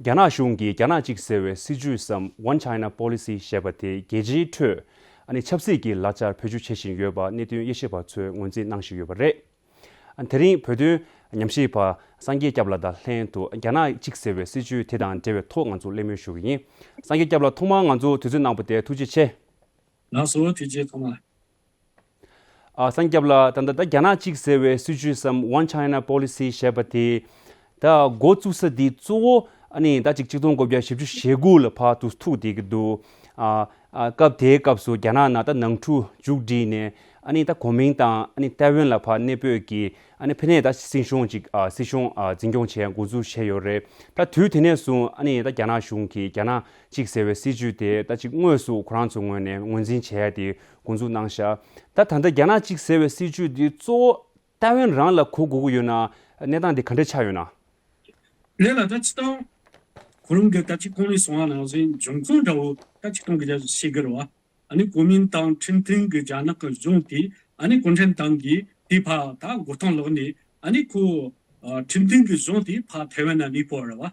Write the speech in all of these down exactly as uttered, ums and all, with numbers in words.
རྒྱ་ནག་གཞུང་གིས་རྒྱ་ནག་གཅིག་ཟེར་བའི་སྲིད་ཇུས་སམ། One China Policy ཞེས་པ་དེ་རྒྱལ་སྤྱིའི་ཁྲོད་ཨ་ནི་ཆབ་སྲིད་ཀྱི་ལག་ཆར་བེད་སྤྱོད་བྱེད་བཞིན་ཡོད་པ་གནད་དོན་དབྱེ་ཞིབ་པ་ཚོས་ངོས་འཛིན་གནང་བཞིན་ཡོད་པ་རེད། ཨ། དེ་རིང་བོད་དོན་ཉམས་ཞིབ་པ་སངས་རྒྱས་སྐྱབས་ལགས་དང་ལྷན་དུ་རྒྱ་ནག་གཅིག་ཟེར་བའི་སྲིད་ཇུས་དེ་དང་འབྲེལ་བའི་ཐོག་ང་ཚོ་གླེང་མོལ་ཞུ་གི་ཡིན། སངས་རྒྱས་སྐྱབས་ལགས་ཐོག་མར་ང་ཚོ་དུས་ཚོད་གནང་བ་དེ་ཐུགས་རྗེ་ཆེ། ལགས་སོ་ཐུགས་རྗེ་ཆེ་ཐོག་མར། ཨ། སངས་རྒྱས་སྐྱབས་ལགས་ད་ལྟ་ད་རྒྱ་ནག་གཅིག་ཟེར་བའི་སྲིད་ཇུས་སམ། One China Policy ཞེས་པ་དེ་ད་འགོ་བཙུགས་ས་དེ་གཙོ་བོ་ཨ་ནི་ད་ཅིག་གཅིག་སྟོང་དགུ་བརྒྱ་བཞི་བཅུ་ཞེ་དགུ་ལ་ཕར་དུ་ཐུག་བསྡད་ཀྱི་འདུག་ཨ། ཨ། སྐབས་དེའི་སྐབས་སུ་རྒྱ་ནག་ནང་ད་ནང་འཁྲུག་མཇུག་བསྒྲིལ་ནས་ཨ་ནི་ད་གོ་མིན་ཏང་ཨ་ནི་ཏའེ་ཝན་ལ་ཕར་གནས་སྤོས་ཀྱི་ཨ་ནི་ཕ་ནས་ད་སྲིད་གཞུང་ཅིག་ཨ། སྲིད་གཞུང་ཨ། འཛིན་སྐྱོང་བྱས་འགོ་འཛུགས་བྱས་ཡོད་རེད། ད་དུས་དེ་ནས་བཟུང་ཨ་ནི་ད་རྒྱ་ནག་གཞུང་གིས་རྒྱ་ནག་གཅིག་ཟེར་བའི་སྲིད་ཇུས་དེ་ད་ཅིག་དངོས་སུ་ཁོ་རང་ཚོའི་ངོས་ནས་ངོས་འཛིན་བྱས་ཏེ་འགོ་འཛུགས་གནང་ཤག་ད་ད་ལྟ་རྒྱ་ནག་གཅིག་ཟེར་བའི་སྲིད་ཇུས་འདི་གཙོ་བོ་ཏའེ་ཝན་རང་ལ་གོ་དགོས་ཀྱི་ཡོད་ན། གནས་སྟངས་འདི་ག་འདྲ་ཆགས་ཡོད་ན། ལས་ལ་ད་སྤྱིར་བཏང་ཁོ་རང་གི་ད་ཅིག་གོང་ནས་གསུངས་པ་ནང་བཞིན་འབྱུང་ཁུངས་འདྲ་བོ་ད་ཅིག་གཏོང་གི་བྱེད་ཀྱི་རེད་བ། ཨ་ནི་གོ་མིན་ཏང་ཁྲིམས་མཐུན་གྱི་རྒྱ་ནག་གི་གཞུང་དེ་ཨ་ནི་གུང་ཁྲན་ཏང་གིས་དེ་ཕར་ད་འགོ་ཐང་ལོག་ནས་ཨ་ནི་ཁོ་ཨ། ཁྲིམས་མཐུན་གྱི་གཞུང་དེ་ཕར་ཐའེ་ཝན་ན་གནས་སྤོ་བ་རེད་བ།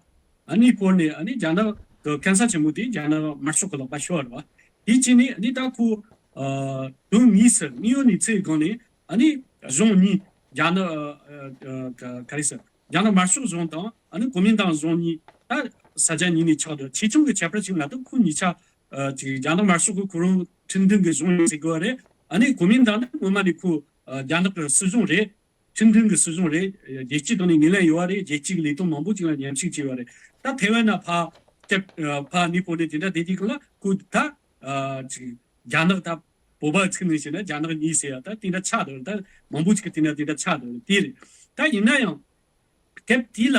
ཨ་ནི་སྤོ་ནས་ཨ་ནི་རྒྱ་ནག་གི་གན་ས་ཆེན་མོ་དེ་རྒྱ་ནག་དམར་ཤོག་གི་ལག་པ་ཤོར་བ་རེད་བ། དེ་བྱས་ནས་ཨ་ནི་ད་ཁོ་ཨ། དོན་དངོས་སུ་དངོས་ཡོད་གནས་ཚུལ་སྒང་ནས་ཨ་ནི་གཞུང་གཉིས་རྒྱ་ནག་ཨ། ཨ། ག་རེ་ཟེར། རྒྱ་ནག་དམར་ཤོག་གཞུང་དང་ཨ་ནི་གོ་མིན་ཏང་གཞུང་གཉིས་ད་ས་ཆ་གཉིས་ནས་ཆགས་འདུག་ཆེ་ཆུང་གི་ཁྱད་པར་ཞིག་མ་གཏོགས་ཁོ་གཉིས་ཆ་ཨ། ཅིག་རྒྱ་ནག་དམར་ཤོག་གི་ཁོ་རང་ཁྲིམས་མཐུན་གྱི་གཞུང་ཡིན་ཟེར་གི་བ་རེད། ཨ་ནི་གོ་མིན་ཏང་ནི་སྔོན་མ་ནས་ཁོ་ཨ། རྒྱ་ནག་གི་སྲིད་གཞུང་རེད། ཁྲིམས་མཐུན་གྱི་སྲིད་གཞུང་རེད། རྒྱལ་སྤྱི་དང་ནས་ངོས་ལེན་ཡོད་བ་རེད། རྒྱལ་སྤྱི་གི་ལས་དོན་མང་པོ་ཅིག་ལ་མཉམ་ཞུགས་བྱས་བ་རེད། ད་ཐའེ་ཝན་ན་ཕར་སྐྱབས་ཕར་གནས་སྤོ་ནས་དེ་འདྲ་བསྡད་དུས་སྒང་ལ་ཁོ་ད་ཨ། ཅིག་རྒྱ་ནག་ད་བོད་པ་ཚིག་ནས་བཤད་ན་རྒྱ་ནག་གཉིས་ཟེར་ཡ་ད་དེ་འདྲ་ཆགས་འདུག་ད་མང་པོ་ཅིག་གི་དེ་འདྲ་དེ་འདྲ་ཆགས་འདུག་དེ་རེད། ད་ཡིན་ན་ཡང་སྐབས་དེ་ལ་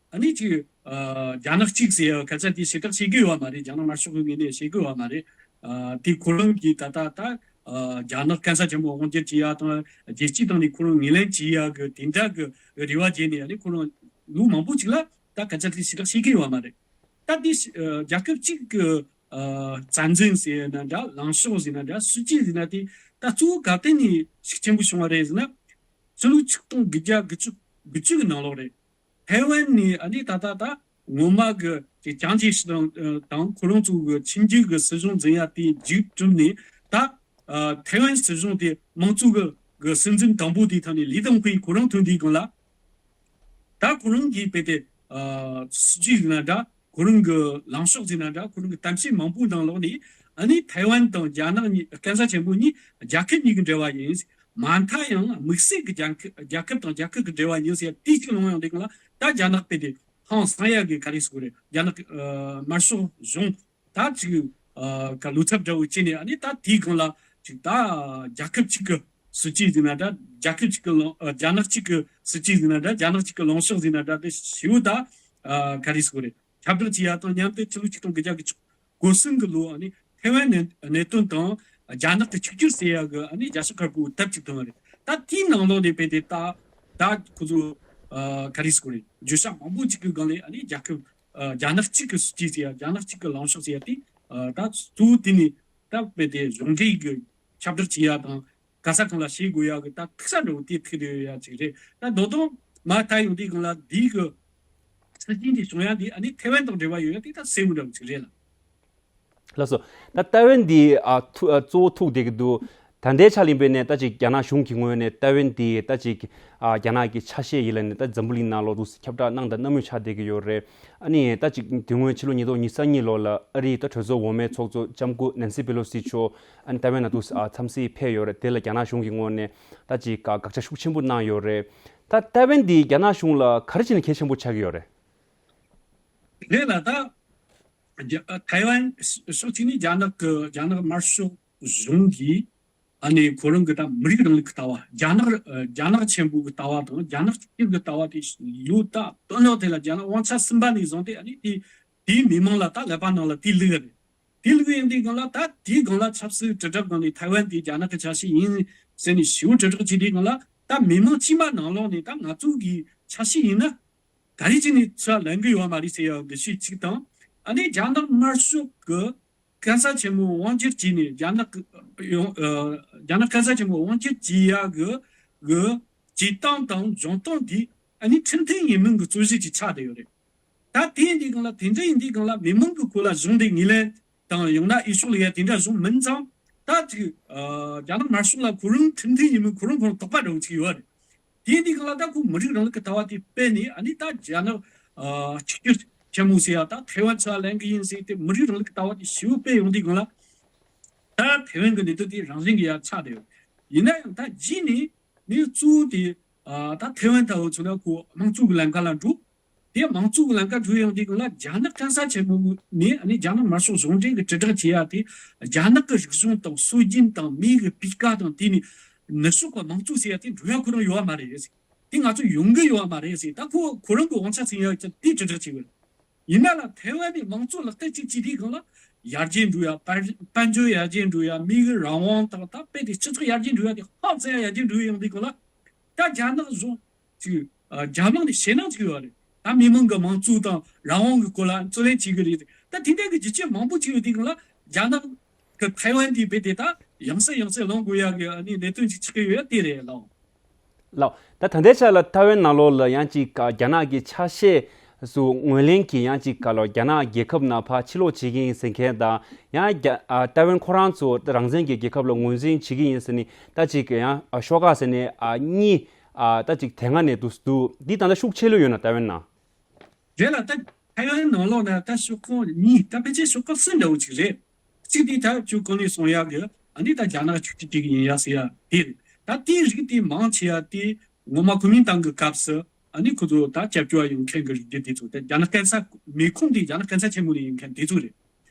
ཨ་ནི་ཅིག་ཨ། རྒྱ་ནག་གཅིག་ཟེར་ཡ་ག་ཚད་དེ་ཞེ་དྲག་བཤད་གི་ཡོད་མ་རེད། རྒྱ་ནག་དམར་ཤོག་གི་ངོས་ནས་བཤད་གི་ཡོད་མ་རེད། ཨ། དེ་ཁོ་རང་གིས་ད་ལྟ་ད་ཨ། རྒྱ་ནག་གན་ས་ཆེན་པོ་དབང་སྒྱུར་བྱེད་ཡ་དང་རྒྱལ་སྤྱིའི་སྟེང་ནས་ཁོ་རང་ངོས་ལེན་བྱེད་ཡ་གི་དེ་འདྲ་གི་རེ་བ་བྱས་ནས་ཨ་ནི་ཁོ་རང་ལོ་མང་པོ་ཅིག་ལ་ད་ག་ཚད་དེ་ཞེ་དྲག་བཤད་གི་ཡོད་མ་རེད། ད་དེ་ཨ། རྒྱལ་ཁབ་གཅིག་གི་ཨ། རྩ་འཛིན་ཟེར་ན་འདྲ། ལངས་ཕྱོགས་ཟེར་ན་འདྲ། སྲིད་ཇུས་ཟེར་ན་དེ་ད་གཙོ་བོ་ག་དེ་ནས་ཤུགས་ཆེན་པོ་བྱུང་བ་རེད་ཟེར་ན། ཕྱི་ལོ་ཆིག་སྟོང་དགུ་བརྒྱ་དགུ་བཅུ་དགུ་བཅུ་གི་ནང་ལོགས་རེད། ཐའེ་ཝན་ནས་ཨ་ནི་ད་ལྟ་ད་ངོ་མ་གི་ཅིག་ཅང་ཅེ་ཧྲི་དང་དང་ཁོ་རང་ཚོ་གི་ཆིངས་བརྒྱུད་གི་སྲིད་གཞུང་འཛིན་ཡ་དེ་མཇུག་གྲུབ་ནས་ད་ཨ། ཐའེ་ཝན་སྲིད་གཞུང་དེ་དམངས་གཙོ་གི་གི་སྲིད་འཛིན་དང་པོ་དེའི་ཐོག་ནས་ལི་ཏང་ཧུའེ་ཁོ་རང་ཐོན་དུས་སྒང་ལ། ད་ཁོ་རང་གིས་དཔེ་དེ་ཨ། སྲིད་ཇུས་ཟེར་ན་འདྲ། ཁོ་རང་གི་ལངས་ཕྱོགས་ཟེར་ན་འདྲ། ཁོ་རང་གི་གཏམ་བཤད་མང་པོའི་ནང་ལོགས་ནས་ཨ་ནི་ཐའེ་ཝན་དང་རྒྱ་ནག་གཉིས་གན་ས་ཆེན་པོ་གཉིས་རྒྱལ་ཁབ་གཉིས་ཀྱི་འབྲེལ་བ་ཡིན། མ་མཐའ་ཡང་དམིགས་བསལ་གྱི་རྒྱལ་ཁབ་རྒྱལ་ཁབ་དང་རྒྱལ་ཁབ་ཀྱི་འབྲེལ་བ་ཡིན་ཟེར་དེ་གཅིག་ལོང་ཡོང་དུས་སྒང་ལ་ད་རྒྱ་ནག་དཔེ་དེ་ཧང་སང་ཡ་གི་ག་རེ་ཟེར་དགོས་རེད། རྒྱ་ནག་ཨ། དམར་ཤོག་གཞུང་ད་ཅིག་ཨ། ག་བློ་འཚབ་འདྲ་བོ་བྱས་ནས་ཨ་ནི་ད་དེའི་སྒང་ལ་ཅིག་ད་རྒྱལ་ཁབ་གཅིག་གི་སྲིད་ཇུས་ཟེར་ན་འདྲ། རྒྱལ་ཁབ་གཅིག་གི་ལངས་ཨ། རྒྱ་ནག་གཅིག་གི་སྲིད་ཇུས་ཟེར་ན་འདྲ། རྒྱ་ནག་གཅིག་གི་ལངས་ཕྱོགས་ཟེར་ན་འདྲ། དེ་ཞེ་པོ་ད་ཨ། ག་རེ་ཟེར་དགོས་རེད། ཁྱབ་བསྒྲགས་བྱེད་ཡ་དང་མཉམ་དུ་ཕྱི་ལོ་ཆིག་སྟོང་དགུ་བརྒྱ་དགུ་བཅུ་གོ་གསུམ་གི་ལོ་ཨ་ནི་ཐའེ་ཝན་གནད་གནད་དོན་དང་རྒྱ་ནག་གི་གཅིག་གྱུར་ཟེར་ཡ་གི་ཨ་ནི་རྒྱལ་སྤྱི་དཀར་པོའི་དེབ་ཅིག་བཏོན་པ་རེད། ད་དེའི་ནང་ལོགས་ནས་དཔེ་དེ་ད་ད་ཁོ་ཚོ་ཨ། ག་རེ་ཟེར་དགོས་རེད། བརྗོད་བྱ་མང་པོ་ཅིག་གི་སྒང་ལས་ཨ་ནི་རྒྱལ་ཁབ་ཨ། རྒྱ་ནག་གཅིག་གི་སྲིད་ཇུས་ཟེར་ཡ། རྒྱ་ནག་གཅིག་གི་ལངས་ཕྱོགས་ཟེར་ཡ་དེ་ཨ། ད་གཙོ་བོ་དེ་ནི་ད་དཔེ་དེ་གཞུང་འབྲེལ་གྱི་ཁྱབ་བསྒྲགས་བྱེད་ཡ་དང་ག་ས་གང་ལ་བྱེད་དགོས་ཡ་གི་ད་ཐུག་ས་འདྲ་བོ་དེ་ཐུག་བསྡད་ཡོད་ཡ་ཅིག་རེད། ད་མདོར་དོན་མ་མཐའ་ཡོང་དུས་སྒང་ལ་འདི་གི་སྲིད་ཇུས་འདི་བྱུང་ཡ་འདི་ཨ་ནི་ཐའེ་ཝན་དང་འབྲེལ་བ་ཡོད་ཡ་དེ་ད་གསལ་པོ་འདྲ་བོ་ཅིག་རེད་ལ། ལགས་སོ། ད་ཏའེ་ཝན་འདི་ཨ། ཐུ་ཨ། གཙོ་བོ་ཐུག་བསྡད་ཀྱི་འདུག་ད་ལྟའི་ཆར་ལ་ཡིན་པས་ནས་ད་ཅིག་རྒྱ་ནག་གཞུང་གི་ངོས་ནས་ཏའེ་ཝན་འདི་ད་ཅིག་ཨ། རྒྱ་ནག་གི་ཆ་ཤས་ཡིན་ལབ་ནས་ད་འཛམ་བུ་གླིང་ནང་ལོགས་སུ་ཁྱབ་བསྒྲགས་གནང་དང་གནང་མུས་ཆགས་བསྡད་ཀྱི་ཡོད་རེད། ཨ་ནི་ད་ཅིག་དེ་སྔོན་ཕྱི་ལོ་ཉིས་སྟོང་ཉི་ཤུ་རྩ་གཉིས་ལོ་ལ་ཨ་རིའི་ད་གྲོས་ཚོགས་འོག་མའི་ཚོགས་གཙོ་ལྕམ་སྐུ་ནན་སི་པེ་ལོ་སི་མཆོག་ཨ་ནི་ཏའེ་ཝན་ནང་དུ་ཨ། འཚམས་གཟིགས་ཕེབས་ཡོད་རེད། དེ་ལ་རྒྱ་ནག་གཞུང་གི་ངོས་ནས་ད་ཅིག་ཨ། དགག་བྱ་ཤུགས་ཆེན་པོ་གནང་ཡོད་རེད། ད་ཏའེ་ཝན་འདི་རྒྱ་ནག་གཞུང་ལ་ག་རེ་བྱས་ནས་གལ་ཆེན་པོ་ཆགས་ཀྱི་ཡོད་རེད། རེད་ལ་ད། རྒྱ་ཐའེ་ཝན་ཕྱོགས་གཅིག་ནས་རྒྱ་ནག་གི་རྒྱ་ནག་དམར་ཤོག་གཞུང་གིས་ཨ་ནི་ཁོ་རང་གི་ད་མི་རིགས་རིང་ལུགས་ཀྱི་ལྟ་བ། རྒྱ་ནག་རྒྱ་ནག་ཆེན་པོ་གི་ལྟ་བ་དང་རྒྱ་ནག་གཅིག་གྱུར་གྱི་ལྟ་བ་དེ་ཡོད། ད་དོན་དག་དེ་ལ་རྒྱ་ནག་དབང་ཆ་ཟིན་པ་ནས་བཟུང་སྟེ་ཨ་ནི་དེ་དེའི་མི་མང་ལ་ད་ཀླད་པ་ནང་ལ་དེ་བླུགས་ཡ་རེད། དེ་བླུགས་ཡིན་དུས་སྒང་ལ་ད་དེའི་སྒང་ལ་ཆབ་སྲིད་དྲིལ་བསྒྲགས་སྒང་ནས་ཐའེ་ཝན་དེ་རྒྱ་ནག་གི་ཆ་ཤས་ཡིན་ཟེར་ནས་ཞེ་པོ་དྲིལ་བསྒྲགས་བྱེད་དུས་སྒང་ལ་ད་མི་མང་དཀྱུས་མ་ནང་ལོགས་ནས་ད་ང་ཚོ་གི་ཆ་ཤས་ཡིན་ན་ག་རེ་བྱས་ནས་ཚུར་ལེན་གི་ཡོད་མ་རེད་ཟེར་ཡ་འདི་ཤོད་གཅིག་དང་། ཨ་ནི་རྒྱ་ནག་དམར་ཤོག་གི་གན་ས་ཆེན་མོ་དབང་སྒྱུར་བྱས་ནས་རྒྱ་ནག་གི་ཡོང་ཨ་རྒྱ་ནག་གན་ས་ཆེན་མོ་དབང་སྒྱུར་བྱེད་ཡ་གི་གི་བྱེད་སྟངས་དང་འབྱུང་སྟངས་འདི་ཨ་ནི་ཁྲིམས་མཐུན་ཡིན་མིན་གི་རྩོད་གཞི་ཅིག་ཆགས་བསྡད་ཡོད་རེད། ད་ ད་དེ་ཡིན་དུས་སྒང་ལ་དེ་འདྲ་ཡིན་དུས་སྒང་ལ་མི་མང་གི་སྐོར་ལ་གཞུང་འདི་ངོས་ལེན་དང་ཡང་ན་འོས་ཤོག་ལ་ཡ་དེ་འདྲ་བཟུང་མིན་ཙང་། ད་ཅིག་ཨ་རྒྱ་ནག་དམར་ཤོག་ལ་ཁོ་རང་ཁྲིམས་མཐུན་ཡིན་མིན་ཁོ་རང་ཁོ་རང་དོགས་པ་འདྲ་བོ་ཅིག་ཡོད་རེད། དེ་ཡིན་དུས་སྒང་ལ་ད་ཁོ་མི་རིགས་རིང་ལུགས་ཀྱི་ལྟ་བ་དེ་སྤེལ་ནས། ཨ་ནི་ད་རྒྱ་ནག་ཨ་གཅིག་གྱུར་ཆེན་མོ་ཟེར་ཡ་ད་ཐའེ་ཝན་ཚུར་ལེན་གི་ཡིན་ཟེར་ཏེ་མི་རིགས་རིང་ལུགས་ཀྱི་ལྟ་བ་དེ་ཞེ་པོ་སྤེལ་ཡོང་དུས་སྒང་ལ། ད་ཐའེ་ཝན་གྱི་གནད་དོན་དེ་རང་བཞིན་གྱིས་ཡར་ཆགས་བསྡད་ཡོད། ཡིན་ན་ཡང་ད་རྗེས་ནས་ནི་གཙོ་བོ་དེ་ཨ་ད་ཐའེ་ཝན་ལྟ་བུ་ཚོ་ལ་ཁོ་དམངས་གཙོ་གི་ལམ་ཁ་ལ་འགྲོ། དེ་དམངས་གཙོ་གི་ལམ་ཁ་འགྲོ་ཡོང་དུས་སྒང་ལ་རྒྱ་ནག་གན་ས་ཆེན་མོ་ནས་ཨ་ནི་རྒྱ་ནག་དམར་ཤོག་གཞུང་འབྲེལ་གྱི་དྲིལ་བསྒྲགས་བྱེད་ཡ་དེ་རྒྱ་ནག་གི་རིག་གཞུང་དང་སྲོལ་རྒྱུན་དང་མིའི་གི་སྤུས་ཀ་དང་དེ་ནས་ནུབ་ཕྱོགས་ཀྱི་དམངས་གཙོ་ཟེར་ཡ་དེ་འགྲོ་ཡ་ཁོ་རང་ཡོད་པ་མ་རེད་ཟེར། དེ་ང་ཚོ་ཡོང་གི་ཡོད་པ་མ་རེད་ཟེར། ད་ཁོ་ཁོ་རང་གི་དབང་ཆ་ཚིམ་ཡ་ཅིག་དེ་དྲིལ་བསྒྲགས་བྱེད་དགོས། ཡིན་ན་ལ་ཐའེ་ཝན་ནས་དམངས་གཙོ་ལག་བསྟར་ཅིག་བྱེད་དུས་སྒང་ལ་ཡར་རྒྱས་འགྲོ་ཡ། དཔལ་དཔལ་འབྱོར་ཡར་རྒྱས་འགྲོ་ཡ། མིའི་གི་རང་དབང་དང་ད་དཔེ་དེ་སྤྱི་ཚོགས་ཡར་རྒྱས་འགྲོ་ཡ་དེ་ཧ་ཅང་ཡར་རྒྱས་འགྲོ་ཡོང་དུས་སྒང་ལ། ད་རྒྱ་ནག་གཞུང་ཅིག་ཨ་རྒྱ་ནག་ནས་ཞེད་སྣང་ཅིག་ཡོད་རེད། ད་མི་མང་གི་དམངས་གཙོ་དང་རང་དབང་གི་སྐོར་ལ་རྩོད་ལེན་བྱེད་གི་རེད། ད་དེ་འདྲ་གི་རྒྱུ་རྐྱེན་མང་པོ་ཅིག་ཡོད་དུས་སྒང་ལ་རྒྱ་ནག་གི་ཐའེ་ཝན་དེ་རྦད་དེ་ད་ཡང་སེ་ཡང་སེ་ལངས་དགོས་ཡ་གི་ཨ་ནི་གནད་དོན་ཅིག་ཆགས་ཀྱི་ཡོད་ཡ་དེ་རེད་ལགས། ལགས། ད་ད་ལྟའི་ཆ་ལ་ཐའེ་ཝན་ནང་ལོགས་ལ་ཡང་ཅིག་རྒྱ་ནག་གི་ཆ་ཤས་སུ་ངོས་ལེན་གྱིས་ཡང་ཅིག་ག་ལོ་རྒྱ་ནག་རྒྱལ་ཁབ་ནང་ཕར་ཕྱིར་ལོག་བྱེད་ཀྱི་ཡིན་ཟེར་མཁན་དང་། ཡང་རྒྱ་ཨ་ཐའེ་ཝན་ཁོ་རང་ཚོ་རང་བཙན་གྱི་རྒྱལ་ཁབ་ལ་ངོས་འཛིན་བྱེད་ཀྱི་ཡིན་ཟེར་ནས་ད་ཅིག་ཡང་ཨ་ཤོག་ཁག་ཟེར་ནས་ཨ་གཉིས་ཨ་ད་ཅིག་དེ་སྔ་ནས་འདུག་འདུག་འདི་ད་ལྟ་ཤུགས་ཆེ་ལོས་ཡོད་ན་ཐའེ་ཝན་ནང་། རེད་ལ། ད་ཐའེ་ཝན་ནང་ལོགས་ན་ད་ཤོག་ཁག་གཉིས། ད་ཕལ་ཆེར་ཤོག་ཁག་གསུམ་འདྲ་བོ་ཅིག་རེད། གཅིག་དེ་ད་ཁྱོད་གོང་ནས་གསུང་ཡག་གི་ཨ་ནི་ད་རྒྱ་ནག་གཅིག་གཅིག་གཅིག་ཡིན་ཡ་ཟེར་ཡ་དེ་རེད། ད་དེའི་རིགས་དེ་མང་ཆེ་ཡ་དེ་ངོ་མ་གོ་མིན་ཏང་གི་སྐབས་སུ་ཨ་ནི་ཁོ་ཚོ་ད་སྐྱབས་བཅོལ་བ་ཡོང་མཁན་གྱི་རིགས་དེ་དེ་ཚོ། ད་རྒྱ་ནག་གན་ས་མེ་ཁུངས་དེ་རྒྱ་ནག་གན་ས་ཆེན་མོ་ནས་ཡོང་མཁན་དེ་ཚོ་རེད།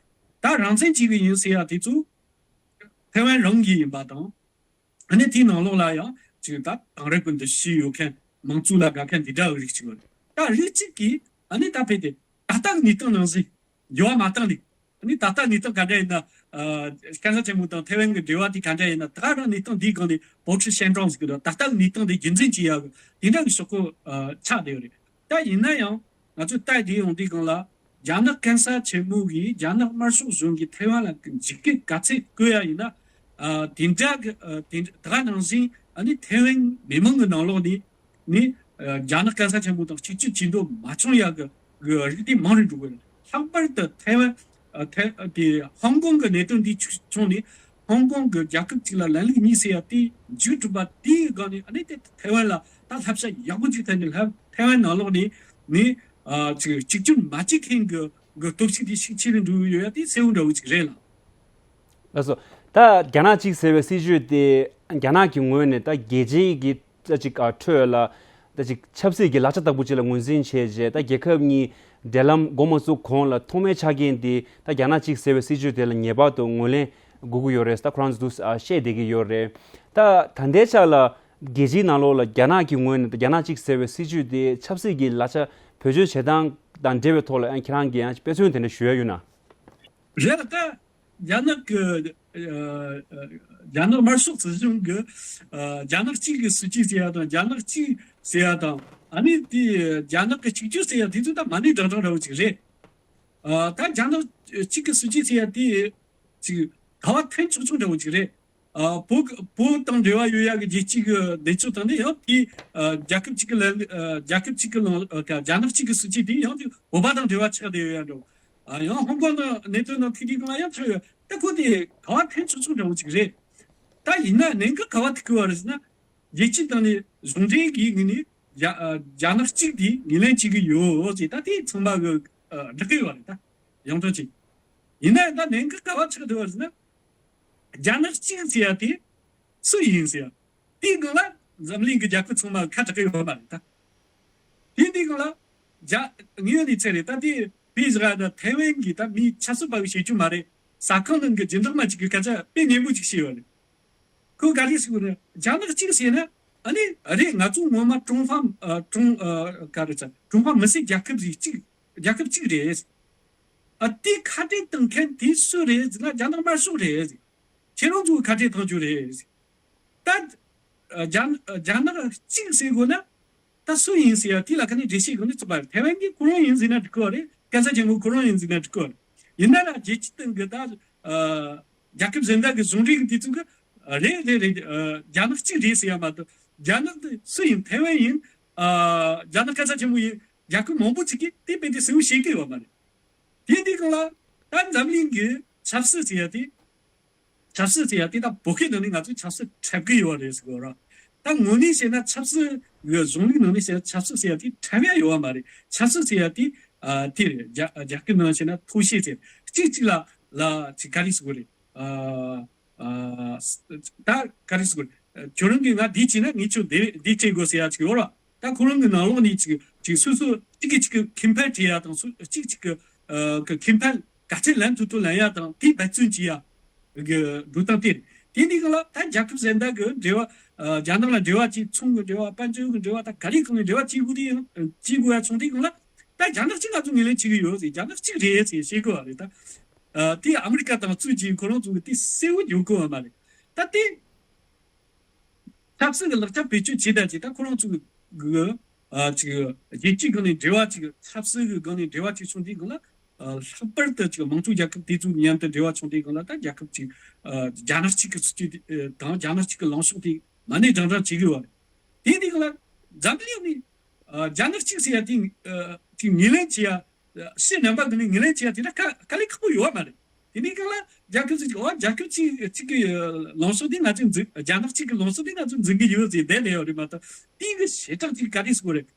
ད་རང་བཙན་གཅིག་གི་ཡིན་ཟེར་ཡ་དེ་ཚོ་ཐའེ་ཝན་རང་གི་ཡིན་པ་དང་། ཨ་ནི་དེའི་ནང་ལོགས་ལ་ཡང་ཅིག་ད་དེང་རབས་ཀྱི་འདུ་ཤེས་ཡོད་མཁན། དམངས་གཙོ་ལ་དགའ་མཁན་འདི་འདྲ་བའི་རིགས་ཅིག་ཡོད་རེད། ད་རིགས་གཅིག་གིས་ཨ་ནི་ད་ཕེབས་ཏེ་ད་ལྟ་གི་གནས་སྟངས་ནང་བཞིན་འགྱུར་བ་མ་བཏང་ནས། ཨ་ནི་ད་ལྟ་གནས་སྟངས་ག་འདྲ་ཡིན་ན། ཨ་གན་ས་ཆེན་མོ་དང་ཐའེ་ཝན་གྱི་འབྲེལ་བ་དེ་ག་འདྲ་ཡིན་ན། ད་ག་རང་གནས་སྟངས་འདིའི་སྒང་ནས་保持现状ཟེར་གི་འདུག་ད་ལྟ་གི་གནས་སྟངས་དེ་རྒྱུན་འཛིན་བྱེད་ཡག་གི་དེ་འདྲ་གི་ཤོག་གུ་ཨ་ཆགས་བསྡད་ཡོད་རེད། ད་ཡིན་ན་ཡང་ང་ཚོས་ལྟ་བསྡད་ཡོང་དུས་སྒང་ལ། རྒྱ་ནག་གན་ས་ཆེན་མོ་གིས་རྒྱ་ནག་དམར་ཤོག་གཞུང་གིས་ཐའེ་ཝན་ལ་འཇིགས་སྐུལ་ག་ཚད་བསྐུལ་ཡ་ཡིན་ན། ཨ་དེ་འདྲ་གི་ཨ་དེ་ད་ག་ནང་བཞིན་ཨ་ནི་ཐའེ་ཝན་མི་མང་གི་ནང་ལོགས་ནས་ནི་ཨ་རྒྱ་ནག་གན་ས་ཆེན་མོ་དང་གཅིག་གྱུར་བྱེད་འདོད་མ་བྱུང་ཡ་གི་གི་རིགས་དེ་མང་རུ་འགྲོ་གི་རེད། ལྷག་པར་དུ་ཐའེ་ཝན་ཨ་ཐའེ་ཨ་དེ་ཧོང་ཀོང་གི་གནད་དོན་འདི་བྱུང་ནས། ཧོང་ཀོང་གི་རྒྱལ་ཁབ་གཅིག་ལ་ལམ་ལུགས་གཉིས་ཟེར་ཡ་དེ་མཇུག་གྲུབ་པ་དེའི་སྒང་ནས། ཨ་ནི་དེ་ཐའེ་ཝན་ལ་ད་བསླབ་བྱ་ཡག་པོ་ཅིག་ཐོན་ནས། ལྷ་ཐའེ་ཝན་ནང་ལོགས་ནས་ནི་ཨ་ཅིག་གཅིག་གྱུར་མ་བྱེད་མཁན་གྱི་གི་སྟོབས་ཤུགས་དེ་ཤུགས་ཆེ་རུ་འགྲོ་གི་ཡོད་ཡ་དེ་གསལ་བོ་འདྲ་བོ་ཅིག་རེད་ལ། ལགས་སོ། ད་རྒྱ་ནག་གཅིག་ཟེར་བའི་སྲིད་བྱུས་དེ་རྒྱ་ནག་གི་ངོས་ནས་ད་རྒྱལ་སྤྱིའི་གི་ད་ཅིག་ཨ་ཁྲོད་ལ་ད་ཅིག་ཆབ་སྲིད་ཀྱི་ལག་ཆ་ལྟ་བུ་ཅིག་ལ་ངོས་འཛིན་བྱས་རྗེས། ད་རྒྱལ་ཁབ་གཉིས་འབྲེལ་ལམ་འགོ་མ་བཙུགས་གོང་ལ་ཐོག་མའི་ཆ་རྐྱེན་དེ་ད་རྒྱ་ནག་གཅིག་ཟེར་བའི་སྲིད་བྱུས་དེ་ལ་ངེས་པར་དུ་ངོས་ལེན་དགོས་ཀྱི་ཡོད་རེད། ད་ཁོ་རང་ཚོ་འདུག་ཨ་བཤད་བསྡད་ཀྱི་ཡོད་རེད། ད་ད་ལྟའི་ཆ་ལ་རྒྱལ་སྤྱིའི་ནང་ལོགས་ལ་རྒྱ་ནག་གི་ངོས་ནས་ད་རྒྱ་ནག་གཅིག་ཟེར་བའི་སྲིད་བྱུས་དེ་ཆབ་སྲིད་ཀྱི་ལག་ཆ་བེད་སྤྱོད་བྱེད་སྟངས་དང་འབྲེལ་བའི་ཐོག་ལ་ཡང་ཁྱེད་རང་གིས་ཡང་དཔེ་མཚོན་དེ་འདྲ་ཞུ་ཡ་ཡོད་ན། རེད་ལ། ད་རྒྱ་ནག་གི་ཨ་ཨ་རྒྱ་ནག་དམར་ཤོག་སྲིད་གཞུང་གི་ཨ་རྒྱ་ནག་གཅིག་གི་སྲིད་བྱུས་ཟེར་ཡ་དང་། རྒྱ་ནག་གཅིག་ཟེར་ཡ་དང་། ཨ་ནི་དེ་རྒྱ་ནག་གི་གཅིག་གྱུར་ཟེར་ཡ་དེ་ཚོ་ད་མ་ཎི་བགྲང་བགྲང་འདྲ་བོ་ཅིག་རེད། ཨ་ད་རྒྱ་ནག་གཅིག་གི་སྲིད་བྱུས་ཟེར་ཡ་དེ་ཅིག་ག་བ་འཐེན་ཆོག་ཆོག་འདྲ་བོ་ཅིག་རེད། ཨ་བོད་བོད་དང་འབྲེལ་བ་ཡོད་ཡ་གི་རྒྱལ་སྤྱི་གི་གནས་ཚུལ་དང་ནི་ཡང་དེ་ཨ་རྒྱལ་ཁབ་གཅིག་གི་ལ་ཨ་རྒྱལ་ཁབ་གཅིག་གི་ལ་ཨ་རྒྱ་ནག་གཅིག་གི་སྲིད་བྱུས་དེ་ཡང་དེ་བོད་པ་དང་འབྲེལ་བ་ཆགས་བསྡད་ཡོད་ཡ་འདྲ་བོ། ཨ་ཡང་ཧོང་ཀོང་ནང་གནད་དོན་ནང་ཐུག་དུས་སྒང་ལ་ཡང་ཆགས་ཡོད། ད་ཁོ་དེ་ག་བ་འཐེན་ཆོག་ཆོག་འདྲ་བོ་ཅིག་རེད། ད་ཡིན་ན་གནད་འགག་ག་བ་ཐུག་གི་བ་རེད་ཟེར་ན། རྒྱལ་སྤྱི་དང་ནི་གཞུང་འབྲེལ་གྱི་ངོས་ནས་རྒྱ་ཨ་རྒྱ་ནག་གཅིག་དེ་ངོས་ལེན་བྱེད་ཀྱི་ཡོད་ཅེས་ད་དེ་ཚང་མ་གི་ཨ་བསྒྲགས་ཀྱི་ཡོད་རེད། ད་ཡོངས་གྲགས་ཅིག་ཡིན་ན་ད་གནད་འགག་ག་བ་ཆགས་བསྡད་པ་རེད་ཟེར་ན། རྒྱ་ནག་གཅིག་ཟེར་ཡ་དེ་སུ་ཡིན་ཟེར་ཡ། དེའི་སྒང་ལ་འཛམ་གླིང་གི་རྒྱལ་ཁབ་ཚང་མ་ཁ་གྲག་གི་ཡོད་མ་རེད་ད། དེ་འདི་སྒང་ལ་རྒྱ་ངོས་ནས་ཚེ་རེད། ད་དེ་བོད་ཟེར་ཡ་ད་ཐའེ་ཝན་གྱི་ད་མི་ཆབ་སྲིད་པ་གི་བྱེད་རྒྱུ་མ་རེད། ཟ་ཁང་ནང་གི་རྒྱུན་བསྒྲགས་མ་ཅིག་གི་སྐད་ཆ་དཔེ་སྙན་པོ་ཅིག་བཤད་ཡོད་རེད། ཁོས་ག་རེ་ཟེར་གོ་ནས། རྒྱ་ནག་གཅིག་ཟེར་ན་ཨ་ནི་རེད། ང་ཚོ་ངོ་མ་ཀྲུང་ཧྥ་ཨ་ཀྲུང་ཨ་ག་རེ་ཟེར། ཀྲུང་ཧྥ་མི་སེར་རྒྱལ་ཁབ་ཅིག་རྒྱལ་ཁབ་ཅིག་རེད། ཨ་དེ་ཁ་བྲལ་བཏང་མཁན་དེ་སུ་རེད་ཟེར་ན་རྒྱ་ནག་དམར་ཤོག་རེད། ཁྱེད་རང་ཚོ་ཁ་བྲལ་བཏང་རྒྱུ་རེད། ད་ཨ་རྒྱ་རྒྱ་ནག་གཅིག་ཟེར་དགོས་ན། ད་སུ་ཡིན་ཟེར་ཡ་དེ་ལ་ཁ་ནས་འགྲེལ་བཤད་དགོས་ནི་ཚོད་པ་རེད། ཐའེ་ཝན་གྱི་ཁོ་རང་ཡིན་ཟེར་ན་འགྲིག་གི་རེད། གན་ས་ཆེན་མོ་ཁོ་རང་ཡིན་ཟེར་ན་འགྲིག་གི་རེད། ཡིན་ན་ལ་རྒྱལ་སྤྱི་སྟེང་གི་ད་ཨ་རྒྱལ་ཁབ་གཞན་དག་གི་གཞུང་འབྲེལ་གྱི་དུས་ཚོད་གི་ཨ་རེད་རེད་རེད། ཨ་རྒྱ་ནག་གཅིག་རེད་ཟེར་ཡ་མ་གཏོགས། རྒྱ་ནག་དེ་སུ་ཡིན། ཐའེ་ཝན་ཡིན། ཨ་རྒྱ་ནག་གན་ས་ཆེན་མོ་ཡིན། རྒྱལ་ཁབ་མང་པོ་ཅིག་གིས་དེ་དཔེ་དེ་གསལ་བོ་ཤེས་ཀྱི་ཡོད་མ་རེད། དེ་འདི་གང་ལ་ད་འཛམ་གླིང་གི་ཆབ་སྲིད་ཟེར་ཡ་དེ། ཆབ་སྲིད་ཟེར་ཡ་དེ་ད་བོད་སྐད་ནང་ནས་ང་ཚོས་ཆབ་སྲིད་འཁྲབ་གི་ཡོད་རེད་ཟེར་གི་ཡོད་ར། ད་དངོས་གནས་བཤད་ན་ཆབ་སྲིད་གི་གཞུང་ལུགས་ནང་ནས་བཤད་ན་ཆབ་སྲིད་ཟེར་ཡ་དེ་འཁྲབ་ཡ་ཡོད་བ་མ་རེད། ཆབ་སྲིད་ཟེར་ཡ་དེ་ཨ་དེ་རེད། རྒྱ་རྒྱ་སྐད་ནང་བཤད་ན་ཐོ་བཤད་ཟེར། གཅིག་གཅིག་ལ་ལ་ཅིག་ག་རེ་ཟེར་གི་རེད། ཨ་ཨ་ད་ག་རེ་ཟེར་གི་རེད། ཁྱོད་རང་གིས་ང་འདི་བྱས་ན་ངས་ཁྱོད་འདི་འདི་བྱེད་དགོས་ཟེར་ཡ་ཅིག་ཡོད་ར། ད་ཁོ་རང་གི་ནང་ལོགས་ནས་ཅིག་ཅིག་སོ་སོ་གཅིག་གིས་གཅིག་གི་ཁེ་ཕན་སྤྲད་ཡ་དང་སོ་གཅིག་གཅིག་གི་ཨ་གི་ཁེ་ཕན་ག་ཚད་ལེན་ཐུབ་ཐུབ་ལེན་ཡ་དང་དེའི་འབད་བརྩོན་བྱེད་ཡ་གི་འགྲོ་སྟངས་དེ་རེད། དེ་འདི་ག་ལ་ད་རྒྱལ་ཁབ་གཞན་དག་གི་འབྲེལ་བ། ཨ་རྒྱ་ནག་ལ་འབྲེལ་བ་བྱེད། ཚོང་གི་འབྲེལ་བ། དཔལ་འབྱོར་གི་འབྲེལ་བ། ད་ག་རེ་གང་གི་འབྲེལ་བ་བྱེད་དགོས་དེ་ཡང་བྱེད་དགོས་ཡ་བྱུང་དུས་གང་ལ་ད་རྒྱ་ནག་གཅིག་ང་ཚོ་ངོས་ལེན་བྱེད་གི་ཡོད་ཟེར། རྒྱ་ནག་གཅིག་རེད་ཟེར་བཤད་གི་བ་རེད། ད་ཨ་དེ་ཨ་མི་རི་ཀ་དང་བཙུགས་རྗེས་ཁོ་རང་ཚོ་གི་དེ་གསལ་བོ་ཡོང་གི་བ་མ་རེད། ད་དེ། ཆབ་སྲིད་ཀྱི་ལག་ཆ་བེད་སྤྱོད་བྱེད་ད་ཅིག་ད་ཁོ་རང་ཚོ་གི་ཨ་ཅིག་རྒྱལ་སྤྱིའི་སྒང་ནས་འབྲེལ་བ་ཅིག་ཆབ་སྲིད་ཀྱི་སྒང་ནས་འབྲེལ་བ་ཅིག་བྱུང་དུས་སྒང་ལ། ཨ་ལྷག་པར་དུ་ཅིག་དམངས་གཙོ་རྒྱལ་ཁབ་དེ་ཚོ་མཉམ་དུ་འབྲེལ་བ་བྱུང་དུས་སྒང་ལ་ད་རྒྱལ་ཁབ་ཅིག་ཨ་རྒྱ་ནག་གཅིག་གི་སྲིད་ཇུས་དེ་དང་རྒྱ་ནག་གཅིག་གི་ལངས་ཕྱོགས་དེ་མ་ནས་འགྲེང་འགྲེང་བྱེད་གི་ཡོད་རེད། དེ་དུས་སྒང་ལ་འཛམ་གླིང་ནས་ཨ་རྒྱ་ནག་གཅིག་ཟེར་ཡ་དེ་ཨ་ཅིག་ངོས་ལེན་བྱེད་ཡ། ཕྱི་རྣམ་པ་འདི་ནས་ངོས་ལེན་བྱེད་ཡ་དེ་འདྲ་དཀའ་དཀའ་ལས་ཁག་པོ་ཡོད་བ་མ་རེད། དེ་ནས་གང་ལ་རྒྱལ་ཁབ་ཅིག་ཨོ་རྒྱལ་ཁབ་ཅིག་ཅིག་གི་ལངས་ཕྱོགས་དེ་ང་ཚོས་འཛིན། རྒྱ་ནག་གཅིག་གི་ལངས་ཕྱོགས་དེ་ང་ཚོས་འཛིན་གི་ཡོད་ཟེར་བསྡད་ལས་ཡོད་རེད་མ་གཏོགས། དེའི་གི་བྱེ་བྲག་ཅིག་ག་རེ་ཟེར་དགོས་རེད།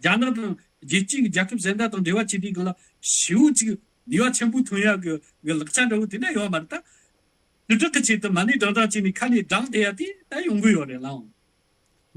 རྒྱ་ནག་དང་རྒྱལ་སྤྱིའི་གི་རྒྱལ་ཁབ་གཞན་དག་དང་འབྲེལ་བ་བྱེད་དུས་གང་ལ་ཞེ་པོ་ཅིག་ནུས་པ་ཆེན་པོ་ཐོན་ཡ་གི་གི་ལག་ཆ་འདྲ་བོ་དེ་འདྲ་ཡོད་མ་རེད་ད། དྲིལ་བསྒྲགས་ཀྱི་ཆེད་དུ་མ་ནས་འགྲེང་འགྲེང་བྱས་ནས་ཁ་ནས་འགྲེང་བསྡད་ཡ་དེ་ད་ཡོང་གི་ཡོད་རེད་ལགས།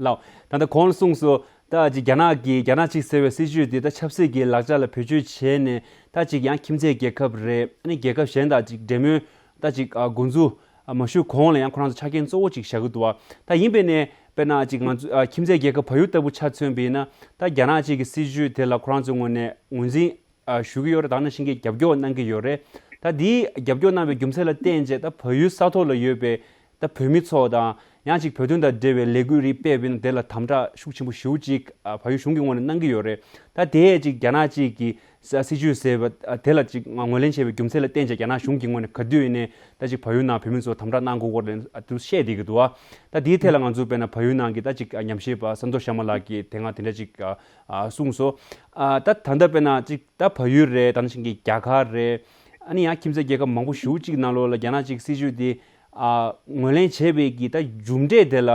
ལགས། ད་ལྟ་གོང་ལ་གསུངས་སོང་། ད་ཅིག་རྒྱ་ནག་གིས་རྒྱ་ནག་གཅིག་ཟེར་བའི་སྲིད་ཇུས་འདི་ད་ཆབ་སྲིད་ཀྱི་ལག་ཆ་ལ་བེད་སྤྱོད་བྱས་ནས། ད་ཅིག་ཡང་ཁྱིམ་མཚེས་རྒྱལ་ཁབ་རེད། ཨ་ནི་རྒྱལ་ཁབ་གཞན་དང་ཅིག་འབྲེལ་མོལ་ད་ཅིག་ཨ་འགོ་འཛུགས་ཨ་མ་ཞུས་གོང་ལ་ཡང་ཁོ་རང་ཚོ་ཆ་རྐྱེན་གཙོ་བོ་ཅིག་བཞག་གི་འདུག་བ། ད་ཡིན་པས་ནས་དཔེར་ན་ཅིག་ང་ཚོ་ཨ་ཁྱིམ་མཚེས་རྒྱལ་ཁབ་བལ་ཡུལ་ལྟ་བུ་ཆ་མཚོན་པ་ཡིན་ན། ད་རྒྱ་ནག་གཅིག་གི་སྲིད་ཇུས་དེ་ལ་ཁོ་རང་ཚོའི་ངོས་ནས་ངོས་འཛིན་ཨ་ཞུ་གི་ཡོད་རེད། ད་ནང་བཞིན་གྱི་རྒྱབ་སྐྱོར་གནང་གི་ཡོད་རེད། ད་འདིའི་རྒྱབ་སྐྱོར་གནང་བའི་རྒྱུ་མཚན་ལ་བརྟེན་བྱས་ད་བལ་ཡུལ་ས་ཐོག་ལ་ཡོད་པའི་ད་བོད་མི་ཚོ་དང་། ཡང་ཅིག་བོད་དོན་དང་འབྲེལ་བའི་ལས་འགུལ་རིགས་སྤེལ་བ་ཡིན་ན་དེ་ལ་དམ་དྲག་ཤུགས་ཆེན་པོ་ཞེ་པོ་ཅིག་ཨ་བལ་ཡུལ་གཞུང་གི་ངོས་ནས་གནང་གི་ཡོད་རེད། ད་དེ་ཅིག་རྒྱ་ནག་ཅིག་གི་ས་སྲིད་ཇུས་ཟེར་བ་ཨ་དེ་ལ་ཅིག་ངོས་ལེན་བྱས་པའི་རྒྱུ་མཚན་ལ་བརྟེན་བྱས་རྒྱ་ནག་གཞུང་གི་ངོས་ནས་ག་དུས་ཡིན་ནའི་ད་ཅིག་བལ་ཡུལ་ནང་བོད་མི་ཚོ་དམ་དྲག་གནང་དགོས་སྐོར་ལ་ཨ་དུ་བཤད་བསྡད་ཀྱི་འདུག་བ། ད་དེའི་ཐད་ལ་ང་ཚོ་དཔེར་ན་བལ་ཡུལ་ནང་གི་ད་ཅིག་ཨ་ཉམས་ཞིབ་པ་ས་མདོ་ཤར་མ་ལགས་ཀྱིས་དེ་སྔ་དེ་འདྲ་ཅིག་ཨ་ཨ་གསུངས་སོང་། ཨ་ད་ད་ལྟ་དཔེར་ན་ཅིག་ད་བལ་ཡུལ་རེད། ད་ནང་བཞིན་གྱི་རྒྱ་གར་རེད། ཨ་ནི་ཡང་ཁྱིམ་མཚེས་རྒྱལ་ཁབ་མང་པོ་ཞེ་པོ་ཅིག་ནང་ལོགས་ལ་རྒྱ་ནག་ཅིག་སྲིད་ཇུས་དེ་ཨ་ངོས་ལེན་བྱས་པའི་གི་ད་མཇུག་འབྲས་དེ་ལ་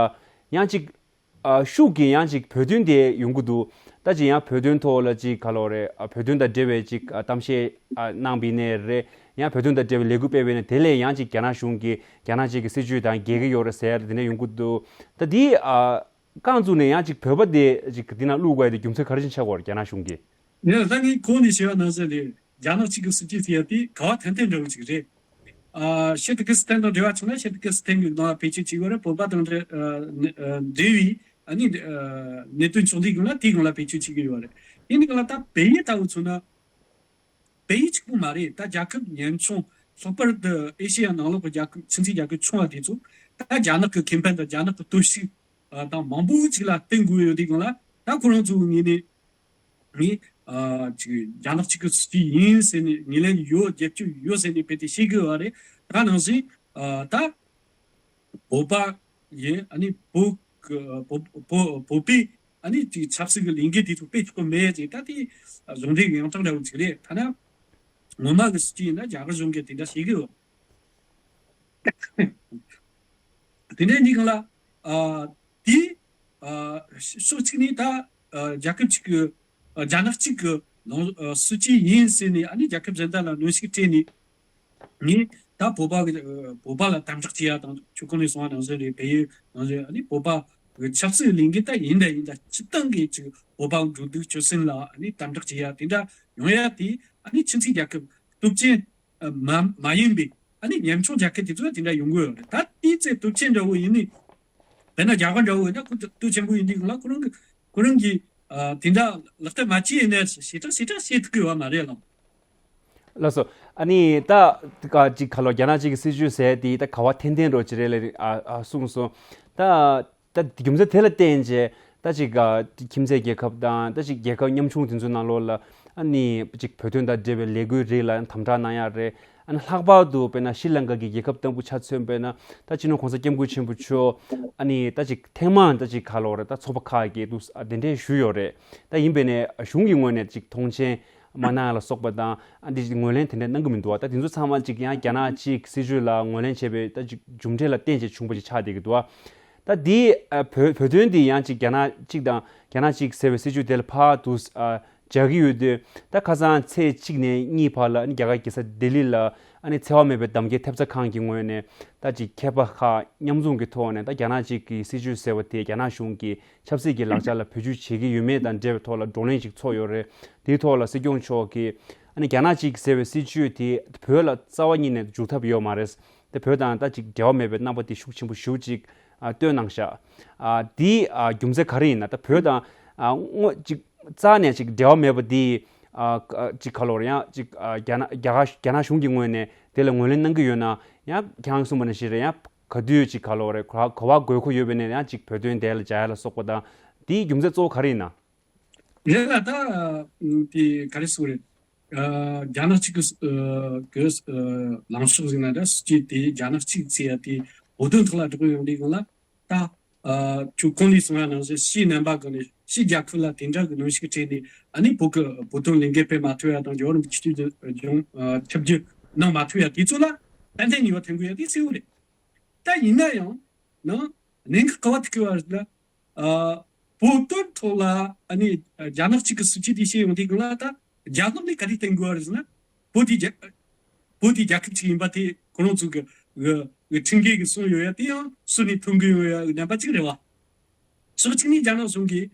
ཡང་ཅིག་ཨ་ཤུགས་ཀྱིས་ཡང་ཅིག་བོད་དོན་དེ་ཡོང་གི་འདུག་ད་ཅིག་ཡང་བོད་དོན་ཐོག་ལ་ཅིག་ག་ལོག་རེད། ཨ་བོད་དོན་དང་འབྲེལ་བའི་ཅིག་ཨ་གཏམ་བཤད་ཨ་གནང་བ་ཡིན་ནའི་རེད། ཡང་བོད་དོན་དང་འབྲེལ་བའི་ལས་འགུལ་སྤེལ་བ་ཡིན་ན་དེ་ལས་ཡང་ཅིག་རྒྱ་ནག་གཞུང་གིས་རྒྱ་ནག་ཅིག་གི་སྲིད་ཇུས་དང་འགལ་གྱི་ཡོད་རེད་ཟེར་དེ་འདྲ་ཡོང་གི་འདུག་ད་འདི་ཨ་རྐང་བཙུགས་ནས་ཡང་ཅིག་བོད་པ་དེ་ཅིག་འདི་ན་བླུག་དགོས་ཡ་དེ་རྒྱུ་མཚན་ག་རེ་བྱས་ནས་ཆགས་ཀྱི་ཡོད་རེད། རྒྱ་ནག་གཞུང་གིས། ཡིན་ད་ངས་གོང་ནས་བཤད་པ་ནང་བཞིན་རེད། རྒྱ་ནག་གཅིག་གི་སྲིད་ཇུས་ཟེར་ཡ་དེ་ག་བ་ཐན་ཐན་འདྲ་བོ་ཅིག་རེད། ཨ་ཤི་ཏི་ཀི་སི་ཐན་དང་འབྲེལ་བ་བྱུང་ན་ཤི་ཏི་ཀི་སི་ཐན་གྱི་སྒང་ལ་བེད་སྤྱོད་བྱེད་དགོས་རེད། བོད་པ་དང་འབྲེལ་ཨ་ནི་ཨ་འབྲེལ་བའི་ཨ་ནི་ཨ་གནད་དོན་བྱུང་དུས་སྒང་ལ་དེའི་སྒང་ལ་བེད་སྤྱོད་བྱེད་ཀྱི་ཡོད་རེད། ཡིན་དེ་ག་ལ་ད་བལ་ཡུལ་ལྟ་བུ་མཚོན་ན། བལ་ཡུལ་གཅིག་པུ་མ་རེད། ད་རྒྱལ་ཁབ་ཉམ་ཆུང་། ལྷག་པར་དུ་ཨེ་ཤེ་ཡ་ནང་ལོགས་ཀྱི་རྒྱལ་ཁབ་ཁྱིམ་མཚེས་རྒྱལ་ཁབ་ཆུང་བ་དེ་ཚོ་ད་རྒྱ་ནག་གི་ཁེ་ཕན་དང་རྒྱ་ནག་གི་སྟོབས་ཤུགས་དང་མང་པོ་ཅིག་ལ་བརྟེན་དགོས་ཡོད་དུས་སྒང་ལ། ད་ཁོ་རང་ཚོའི་ངོས་ནས་ངས་ཨ་ཅིག་རྒྱ་ནག་གཅིག་གི་སྲིད་ཇུས་ཡིན་ཟེར་ནས། ངོས་ལེན་ཡོད། རྒྱབ་སྐྱོར་ཡོད་ཟེར་ནས་དཔེ་དེ་བཤད་གི་ཡོད་རེད། ད་ནང་བཞིན་ཨ་ད་བོད་པ་ཡིན། ཨ་ནི་བོད་གི་བོད་བོད་བོད་པའི་ཨ་ནི་ཅིག་ཆབ་སྲིད་ཀྱི་ལས་འགུལ་དེ་ཚོ་སྤེལ་ཆོག་གི་མེད་ཅེས། ད་དེ་གཞུང་འབྲེལ་ཡང་དག་འདྲ་བོ་ཅིག་རེད། ཐ་ན་ངོ་མ་གི་སྲིད་ཇུས་ཡིན་ན་རྒྱ་གར་གཞུང་གིས་དེ་འདྲ་བཤད་གི་ཡོད། དེ་འདྲའི་གཉིས་སྒང་ལ་ཨ་དེ་ཨ་ཕྱོགས་གཅིག་ནས་ད་ཨ་རྒྱལ་ཁབ་ཅིག་གི་ཨ་རྒྱ་ནག་གཅིག་གི་ནང་ཨ་སྲིད་ཇུས་ཡིན་ཟེར་ནས། ཨ་ནི་རྒྱལ་ཁབ་གཞན་དག་ལ་གནོན་ཤུགས་སྤྲད་ནས། ངས་ད་བོད་པ་གི་ཨ་བོད་པ་ལ་དམ་དྲག་བྱེད་ཡ་དང་། ཁྱོད་གོང་ནས་གསུངས་པ་ནང་བཞིན་རེད། བལ་ཡུལ་ནང་བཞིན་ཨ་ནི་བོད་པ་གི་ཆབ་སྲིད་ལས་འགུལ་ད་ཡིན་ད་ཡིན་ད་སྤྱིར་བཏང་གི་ཅིག་བོད་པ་འགྲོ་འདུག་སྤྱོད་སེམས་ལ་ཨ་ནི་དམ་དྲག་བྱེད་ཡ་དེ་འདྲ་ཡོང་ཡ་དེ། ཨ་ནི་ཁྱིམ་མཚེས་རྒྱལ་ཁབ་སྟོབས་ཆེན་ཨ་མ་མ་ཡིན་པའི་ཨ་ནི་ཉམ་ཆུང་རྒྱལ་ཁབ་དེ་ཚོ་ལ་དེ་འདྲ་ཡོང་གི་ཡོད་རེད། ད་དེའི་ཚེ་སྟོབས་ཆེན་འདྲ་བོ་ཡིན་ནི། དཔེར་ན་རྒྱ་གར་འདྲ་བོ་ཡིན་ན་ཁོ་སྟོབས་ཆེན་པོ་ཡིན་དུས་སྒང་ལ་ཁོ་རང་གི་ཁོ་རང་གིས་ཨ་དེ་འདྲ་ལག་བསྟར་མ་བྱས་ནས་ཞེ་དྲག་ཞེ་དྲག་བྱེད་ཐུབ་ཀྱི་ཡོད་མ་རེད་ལགས། ལགས་སོ། ཨ་ནི་ད་ག་ཅིག་ག་ལོ་རྒྱ་ནག་ཅིག་གི་སྲིད་ཇུས་ཟེར་དེ་ད་ག་བ་ཐན་ཐན་འགྲོ་ཅི་རེད་ལ་ཨ་ཨ་གསུངས་སོང་། ད་ད་རྒྱུ་མཚན་དེ་ལ་བརྟེན་བྱས་ད་ཅིག་ག་ཁྱིམ་མཚེས་རྒྱལ་ཁབ་དང་ད་ཅིག་རྒྱལ་ཁབ་ཉམ་ཆུང་དེ་ཚོའི་ནང་ལོགས་ལ་ཨ་ནི་ཅིག་བོད་དོན་དང་འབྲེལ་བའི་ལས་འགུལ་རིགས་ལ་དམ་དྲག་གནང་ཡ་རེད། ཨ་ནི་ལྷག་པར་དུ་དཔེར་ན་ཤྲི་ལང་ཀ་གི་རྒྱལ་ཁབ་དང་པོ་ཆ་མཚོན་པས་ན་ད་སྤྱི་ནོར་༸གོང་ས་༸སྐྱབས་མགོན་ཆེན་པོ་མཆོག་ཨ་ནི་ད་ཅིག་ཐེངས་མང་ད་ཅིག་ག་ལོག་རེད། ད་ཚོགས་པ་ཁག་གིས་འདུག་ཨ་གདན་འདྲེན་ཞུས་ཡོད་རེད། ད་ཡིན་པས་ནས་གཞུང་གི་ངོས་ནས་ཅིག་མཐོང་མཆན་མ་གནང་ཡ་ལ་སོགས་པ་དང་ཨ་འདི་ཅིག་ངོས་ལེན་དེ་འདྲ་གནང་གི་མི་འདུག་ཨ། ད་དེ་ཚོ་ཚང་མ་ཅིག་ཡང་རྒྱ་ནག་གཅིག་སྲིད་བྱུས་ལ་ངོས་ལེན་བྱས་པའི་ད་ཅིག་མཇུག་འབྲས་ལ་བརྟེན་བྱས་བྱུང་པ་ཅིག་ཆགས་བསྡད་ཀྱི་འདུག་ཨ། ད་འདི་ཨ་བོད་བོད་དོན་འདི་ཡང་ཅིག་རྒྱ་ནག་གཅིག་དང་རྒྱ་ནག་གཅིག་ཟེར་བའི་སྲིད་བྱུས་དེ་ལ་ཕར་དུ་ཨ་སྦྱར་གྱི་ཡོད་དུས། ད་ཁ་སང་ཚེས་གཅིག་ནས་གཉིས་བར་ལ་ཨ་ནི་རྒྱ་གར་རྒྱལ་ས་ལྡི་ལི་ལ་ཨ་ནི་འཚེ་བ་མེད་པའི་གདམ་ཁའི་ཐེབས་རྩ་ཁང་གི་ངོས་ནས་ད་ཅིག་མཁས་པ་ཁག་མཉམ་འཛོམས་ཀྱི་ཐོག་ནས་ད་རྒྱ་ནག་གཅིག་གི་སྲིད་བྱུས་ཟེར་བ་དེ་རྒྱ་ནག་གཞུང་གི་ཆབ་སྲིད་ཀྱི་ལག་ཆ་ལ་བེད་སྤྱོད་བྱེད་ཀྱི་ཡོད་མེད་དང་འབྲེལ་བའི་ཐོག་ལ་བགྲོ་གླེང་ཞིག་ཚོགས་ཡོད་རེད། དེའི་ཐོག་ལ་སྲིད་སྐྱོང་མཆོག་གིས་ཨ་ནི་རྒྱ་ནག་གཅིག་ཟེར་བའི་སྲིད་བྱུས་དེ་བོད་ལ་རྩ་བ་ཉིད་ནས་འཇུག་ཐབས་ཡོད་མ་རེད། དེ་བོད་དང་ད་ཅིག་འབྲེལ་བ་མེད་པའི་རྣམ་པ་དེ་ཤུགས་ཆེན་པོ་ཞེ་པོ་ཅིག་ཨ་བཏོན་གནང་ཤག་ཨ་དེའི་ཨ་རྒྱུ་མཚན་ག་རེ་ཡིན་ན། ད་བོད་དང་ཨ་དངོས་ཅིག་རྩ་ནས་ཅིག་འབྲེལ་བ་མེད་པ་དེ་ཨ་ཅིག་ག་ལོར་ཡང་ཅིག་ཨ་རྒྱ་ནག་རྒྱ་གར་རྒྱ་ནག་གཞུང་གི་ངོས་ནས་དེ་ལ་ངོས་ལེན་གནང་གི་ཡོད་ན། ཡང་ཁྱེད་རང་གསུངས་པ་ནང་བཞིན་རེད། ཡང་ག་དུས་ཅིག་ག་ལོར་རེད། ག་ག་བ་དགོས་མཁོ་ཡོད་པ་ནས་ཡང་ཅིག་བོད་དོན་དེ་ལ་སྦྱར་ཡ་ལ་སོགས་པ་དང་། དེའི་རྒྱུ་མཚན་གཙོ་བོ་ག་རེ་ཡིན་ན། རེད་ལ། ད་དེ་ག་རེ་ཟེར་དགོས་རེད། ཨ་རྒྱ་ནག་གཅིག་གི་ཨ་གི་ཨ་ལངས་ཕྱོགས་ཟེར་ན་འདྲ། སྲིད་ཇུས་དེ་རྒྱ་ནག་གཅིག་ཟེར་ཡ་དེ་བོད་དོན་ཐོག་ལ་འགྲོ་གི་ཡོང་དུས་སྒང་ལ། ད་ཨ་ཁྱོད་གོང་ནས་གསུངས་ཡ་ནང་བཞིན་ཕྱིའི་རྣམ་པ་གི་ནས་ཕྱིའི་རྒྱལ་ཁབ་ལ་དེ་འདྲ་གི་གནོན་ཤུགས་སྤྲད་ནས། ཨ་ནི་བོད་ཀྱི་བོད་དོན་ལས་འགུལ་སྤེལ་མ་ཐུབ་ཡ་དང་། རྒྱལ་བ་རིན་པོ་ཆེ་ཆིབས་བསྒྱུར་ཨ་ཆིབས་བསྒྱུར་གནང་མ་ཐུབ་ཡ་དེ་ཚོ་ལ་ཏན་ཏན་ནུས་པ་ཐོན་དགོས་ཡ་དེ་གསལ་བོ་རེད། ད་ཡིན་ན་ཡང་ནང་གནད་འགག་ག་བ་ཐུག་གི་བ་རེད་ན། ཨ་བོད་དོན་ཐོག་ལ་ཨ་ནི་རྒྱ་ནག་གཅིག་གི་སྲིད་ཇུས་དེ་བཤད་ཡོང་དུས་སྒང་ལ། ད་རྒྱ་ནག་ནས་ག་རེ་བསྟན་དགོས་བ་རེད་ཟེར་ན། བོད་དེ་རྒྱ་བོད་དེ་རྒྱལ་ཁབ་ཅིག་ཡིན་པ་དེ་ཁོ་རང་ཚོ་གི་གི་གི་ཁྲིམས་འགལ་གི་གསུངས་ཡོད་ཡ་དེ་ཡང་སུ་ནས་ཐོན་གི་ཡོད་ཡ་གི་རྣམ་པ་གཅིག་རེད་བ། ཕྱོགས་གཅིག་ནས་རྒྱ་ནག་གཞུང་གིས་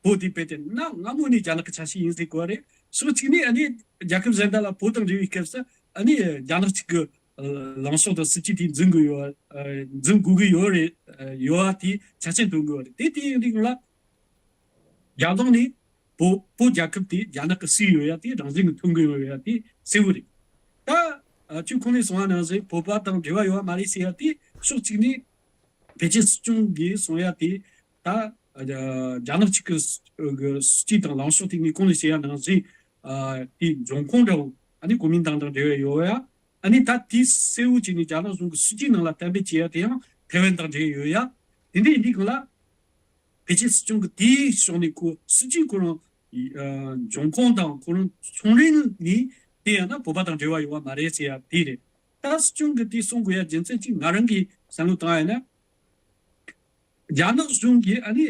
བོད་དེ་རྦད་དེ་གནའ་སྔ་མོ་ནས་རྒྱ་ནག་གི་ཆ་ཤས་ཡིན་ཟེར་གོ་བ་རེད། ཕྱོགས་གཅིག་ནས་ཨ་ནི་རྒྱལ་ཁབ་གཞན་དག་ལ་བོད་དང་འབྲེལ་བའི་སྐབས་སུ་ཨ་ནི་རྒྱ་ནག་གཅིག་གི་ལངས་ཕྱོགས་དང་སྲིད་ཇུས་དེ་འཛིན་དགོས་ཡོད། འཛིན་དགོས་ཀྱི་ཡོད་རེད། ཡོད་པ་དེ་ཆ་རྐྱེན་འདོན་དགོས་པ་རེད། དེ་དེ་ཡིན་དུས་ལ་རྒྱ་ནག་ནས་བོད་བོད་རྒྱལ་ཁབ་དེ་རྒྱ་ནག་གི་སུ་ཡོད་ཡ་དེ་རང་བཞིན་གྱི་ཐོན་གྱི་ཡོད་ཡ་དེ་གསལ་བོ་རེད། ད་ཨ་ཁྱོད་གོང་ནས་གསུངས་པ་ནང་བཞིན་བོད་པ་དང་འབྲེལ་བ་ཡོད་པ་མ་རེད་ཟེར་ཡ་དེ་ཕྱོགས་གཅིག་ནས་ཕལ་ཆེར་སྲིད་སྐྱོང་གིས་གསུང་ཡ་དེ་ད་ཨ་རྒྱ་ནག་གཅིག་གི་སྲིད་ཇུས་དང་ལངས་ཕྱོགས་དེ་ངས་གོང་ནས་བཤད་ཡ་ནང་བཞིན་ཨ་དེ་འབྱུང་ཁུངས་འདྲ་བོ། ཨ་ནི་གོ་མིན་ཏང་དང་འབྲེལ་བ་ཡོད་ཡ། ཨ་ནི་ད་དེ་གསལ་བོ་བྱས་ནས་རྒྱ་ནག་གཞུང་གི་སྲིད་ཇུས་ནང་ལ་གཏན་འབེབས་བྱས་ཡ་དེ་ཡང་ཐའེ་ཝན་དང་འབྲེལ་ཡོད་ཡ། དེ་འདྲ་ཡིན་དུས་སྒང་ལ་ཕལ་ཆེར་སྲིད་སྐྱོང་གི་དེའི་ཕྱོགས་ནས་ཁོ་སྲིད་ཇུས་ཁོ་རང་ཨ་འབྱུང་ཁུངས་དང་ཁོ་རང་ཚོང་རིང་ནས་བལྟས་ཡ་ན་བོད་པ་དང་འབྲེལ་བ་ཡོད་པ་མ་རེད་ཟེར་ཡ་དེ་རེད། ད་སྲིད་སྐྱོང་གི་དེ་གསུང་དགོས་ཡ་རྒྱུ་མཚན་གཅིག་ང་རང་གིས་བསམ་བློ་བཏང་ཡ་ན། རྒྱ་ནག་གཞུང་གིས་ཨ་ནི་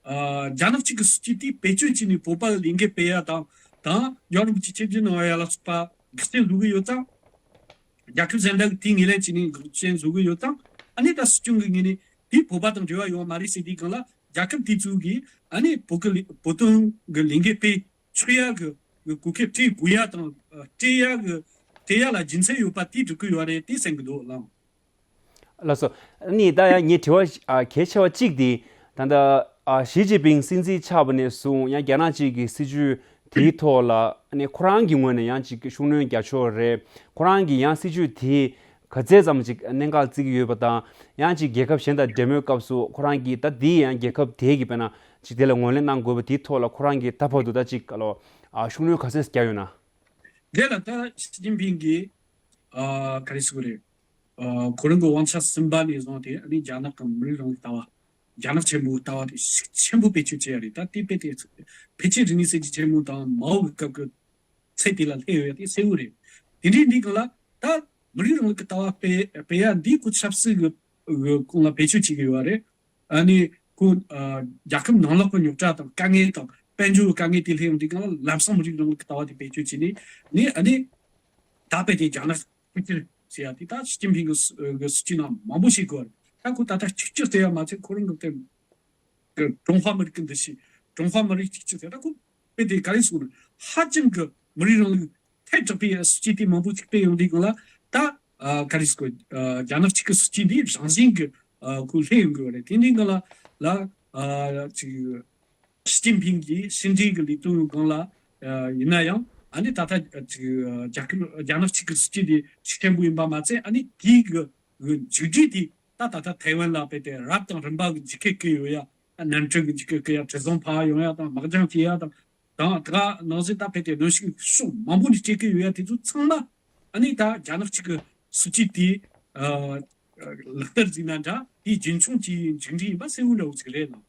ཨ་རྒྱ་ནག་གཅིག་གི་སྲིད་ཇུས་དེ་བེད་སྤྱོད་བྱས་ནས་བོད་པ་ལ་ལས་འགུལ་སྤེལ་ཡ་དང་། དང་རྒྱལ་བ་རིན་པོ་ཆེ་ཆིབས་བསྒྱུར་གནང་བ་ཡ་ལ་སོགས་པ་འགག་རྐྱེན་བཟོ་གི་ཡོད་ཙང་། རྒྱལ་ཁབ་གཞན་དག་གིས་དེ་ངོས་ལེན་བྱས་ནས་འགག་རྐྱེན་བཟོ་གི་ཡོད་ཙང་། ཨ་ནི་ད་སྲིད་སྐྱོང་གི་ངོས་ནས་དེ་བོད་པ་དང་འབྲེལ་བ་ཡོད་པ་མ་རེད་ཟེར་དུས་སྒང་ལ། རྒྱལ་ཁབ་དེ་ཚོ་གིས་ཨ་ནི་བོད་ཀྱི་ལས་བོད་དོན་གྱི་ལས་འགུལ་སྤེལ་ཆོག་ཡ་གི་གི་གོ་སྐབས་སྤྲད་དགོས་ཡ་དང་། སྤྲད་ཡ་གི་སྤྲད་ཡ་ལ་རྒྱུ་མཚན་ཡོད་པ་དེ་སྒྲུབ་ཀྱི་ཡོད་རེད་དེ་བསམ་གྱི་འདུག་ལགས། ལགས་སོ། ཨ་ནི་ད་ཡང་ངས་དྲི་བ་ཨ་གལ་ཆེ་བ་གཅིག་དེ། ད་ལྟ་ཨ་ཞི་ཅིན་ཕིང་སྲིད་འཛིན་ཆགས་པ་ནས་བཟུང་ཡང་རྒྱ་ནག་གཅིག་གི་སྲིད་ཇུས་དེའི་ཐོག་ལ་ཨ་ནི་ཁོ་རང་གི་ངོས་ནས་ཡང་ཅིག་ཤུགས་སྣོན་རྒྱག་ཕྱོགས་རེད། ཁོ་རང་གི་ཡང་སྲིད་ཇུས་དེ་ག་ཚད་ཙམ་ཅིག་གནད་འགག་བརྩི་གི་ཡོད་པ་དང་། ཡང་ཅིག་རྒྱལ་ཁབ་གཞན་དང་འབྲེལ་མོལ་སྐབས་སུ་ཁོ་རང་གིས་ད་དེ་ཡང་རྒྱལ་ཁབ་དེ་གི་དཔེར་ན་ཅིག་དེ་ལ་ངོས་ལེན་གནང་དགོས་པ་དེའི་ཐོག་ལ་ཁོ་རང་གིས་ད་བར་དུ་ད་ཅིག་ག་ལོ་ཨ་ཤུགས་སྣོན་ག་ཚད་རྒྱག་ཡོད་ན། དེ་ལ་ད་ཞི་ཅིན་ཕིང་གིས་ཨ་ག་རེ་ཟེར་དགོས་རེད། ཨ་ཁོ་རང་གི་དབང་ཆ་ཟིན་པ་ནས་བཟུང་སྟེ་ཨ་ནི་རྒྱ་ནག་གི་མི་རིགས་རིང་ལུགས་ལྟ་བ། རྒྱ་ནག་ཆེན་པོའི་ལྟ་བ་དེ་ཤུགས་ཆེན་པོ་བེད་སྤྱོད་བྱས་ཡ་རེད། ད་དེ་དཔེ་དེ་ཕལ་ཆེར་རིག་གནས་གསར་བརྗེ་ཆེན་མོ་དང་མའོ་གི་སྐབས་ཀྱི་ཚད་དེ་ལ་སླེབས་ཡོད་ཡ་དེ་གསལ་བོ་རེད། དེ་འདྲའི་འདི་གང་ལ་ད་མི་རིགས་རིང་ལུགས་ཀྱི་ལྟ་བ་སྤེལ་སྤེལ་ཡ་འདི་ཁོ་ཆབ་སྲིད་ཀྱི་གི་ཁོང་ལ་བེད་སྤྱོད་བྱེད་ཀྱི་ཡོད་རེད། ཨ་ནི་ཁོ་ཨ་རྒྱལ་ཁབ་ནང་ལོགས་ཀྱི་རྙོག་དྲ་དང་དཀའ་ངལ་དང་དཔལ་འབྱོར་གྱི་དཀའ་ངལ་དེ་སླེབས་ཡོང་དུས་གང་ལ་ལམ་སང་མི་རིགས་རིང་ལུགས་ཀྱི་ལྟ་བ་དེ་བེད་སྤྱོད་བྱས་ནས་ནི་ཨ་ནི་ད་དཔེ་དེ་རྒྱ་ནག་གཅིག་གྱུར་ཟེར་ཡ་དེ་ད་ཞི་ཅིན་ཕིང་གི་སྲི་གི་སྲིད་ཇུས་ནང་མང་པོ་ཞིག་དགོས་རེད། ད་ཁོ་ད་ལྟ་གཅིག་གྱུར་ཟེར་ཡ་མ་ཚད་ཁོ་རང་གི་དེ་ཀྲུང་ཧྭ་མི་རིགས་ཀྱི་འདུ་ཤེས། ཀྲུང་ཧྭ་མི་རིགས་གཅིག་གྱུར་ཟེར་ད་ཁོ་དཔེ་དེ་ག་རེ་ཟེར་དགོས་རེད། ཧ་ཅང་གི་མི་རིགས་རིང་ལུགས་ཐལ་དྲགས་པའི་སྲིད་ཇུས་དེ་མང་པོ་ཅིག་སྤེལ་ཡོང་དུས་གང་ལ་ད་ཨ་ག་རེ་ཟེར་དགོས། ཨ་རྒྱ་ནག་གཅིག་གི་སྲིད་ཇུས་འདི་རང་བཞིན་གྱི་ཨ་ཁོ་སླེབས་ཡོང་གི་ཡོད་རེད། དེ་འདི་གང་ལ་ལ་ཨ་ཅིག་ཞི་ཅིན་ཕིང་གིས་ཕྱི་འབྲེལ་གྱི་ལས་དོན་སྒང་ལ་ཨ་ཡིན་ན་ཡང་ཨ་ནི་ད་ལྟ་ཅིག་རྒྱ་ཁབ་རྒྱ་ནག་གཅིག་གི་སྲིད་ཇུས་དེ་ཤུགས་ཆེན་པོ་ཡིན་པ་མ་ཚད་ཨ་ནི་དེའི་གི་གི་མཇུག་འབྲས་དེ་ད་ད་ལྟ་ཐའེ་ཝན་ལ་དཔེ་དེ་རབ་དང་རིམ་པ་གི་འཇིགས་སྐུལ་བསྐུལ་ཡོད་ཡ། ཨ་གནམ་གྲུ་གི་འཇིགས་སྐུལ་བསྐུལ་ཡ། དྲི་བཟང་ཕབ་ཡོང་ཡ་དང་དམག་རྒྱག་བྱེད་ཡ་དང་དང་དེ་ག་ནང་བཞིན་ད་དཔེ་དེ་གནོན་ཤུགས་ཕྱོགས་མང་པོ་ནས་སྤྲད་ཀྱི་ཡོད་ཡ། དེ་ཚོ་ཚང་མ་ ཨ་ནི་ད་རྒྱ་ནག་གཅིག་གི་སྲིད་ཇུས་དེ་ཨ་ལག་བསྟར་བྱས་ན་འདྲ། དེའི་རྒྱུན་འཁྱོངས་ཀྱི་མཇུག་འབྲས་ཡིན་པ་གསལ་བོ་འདྲ་བོ་ཅིག་རེད་ལ།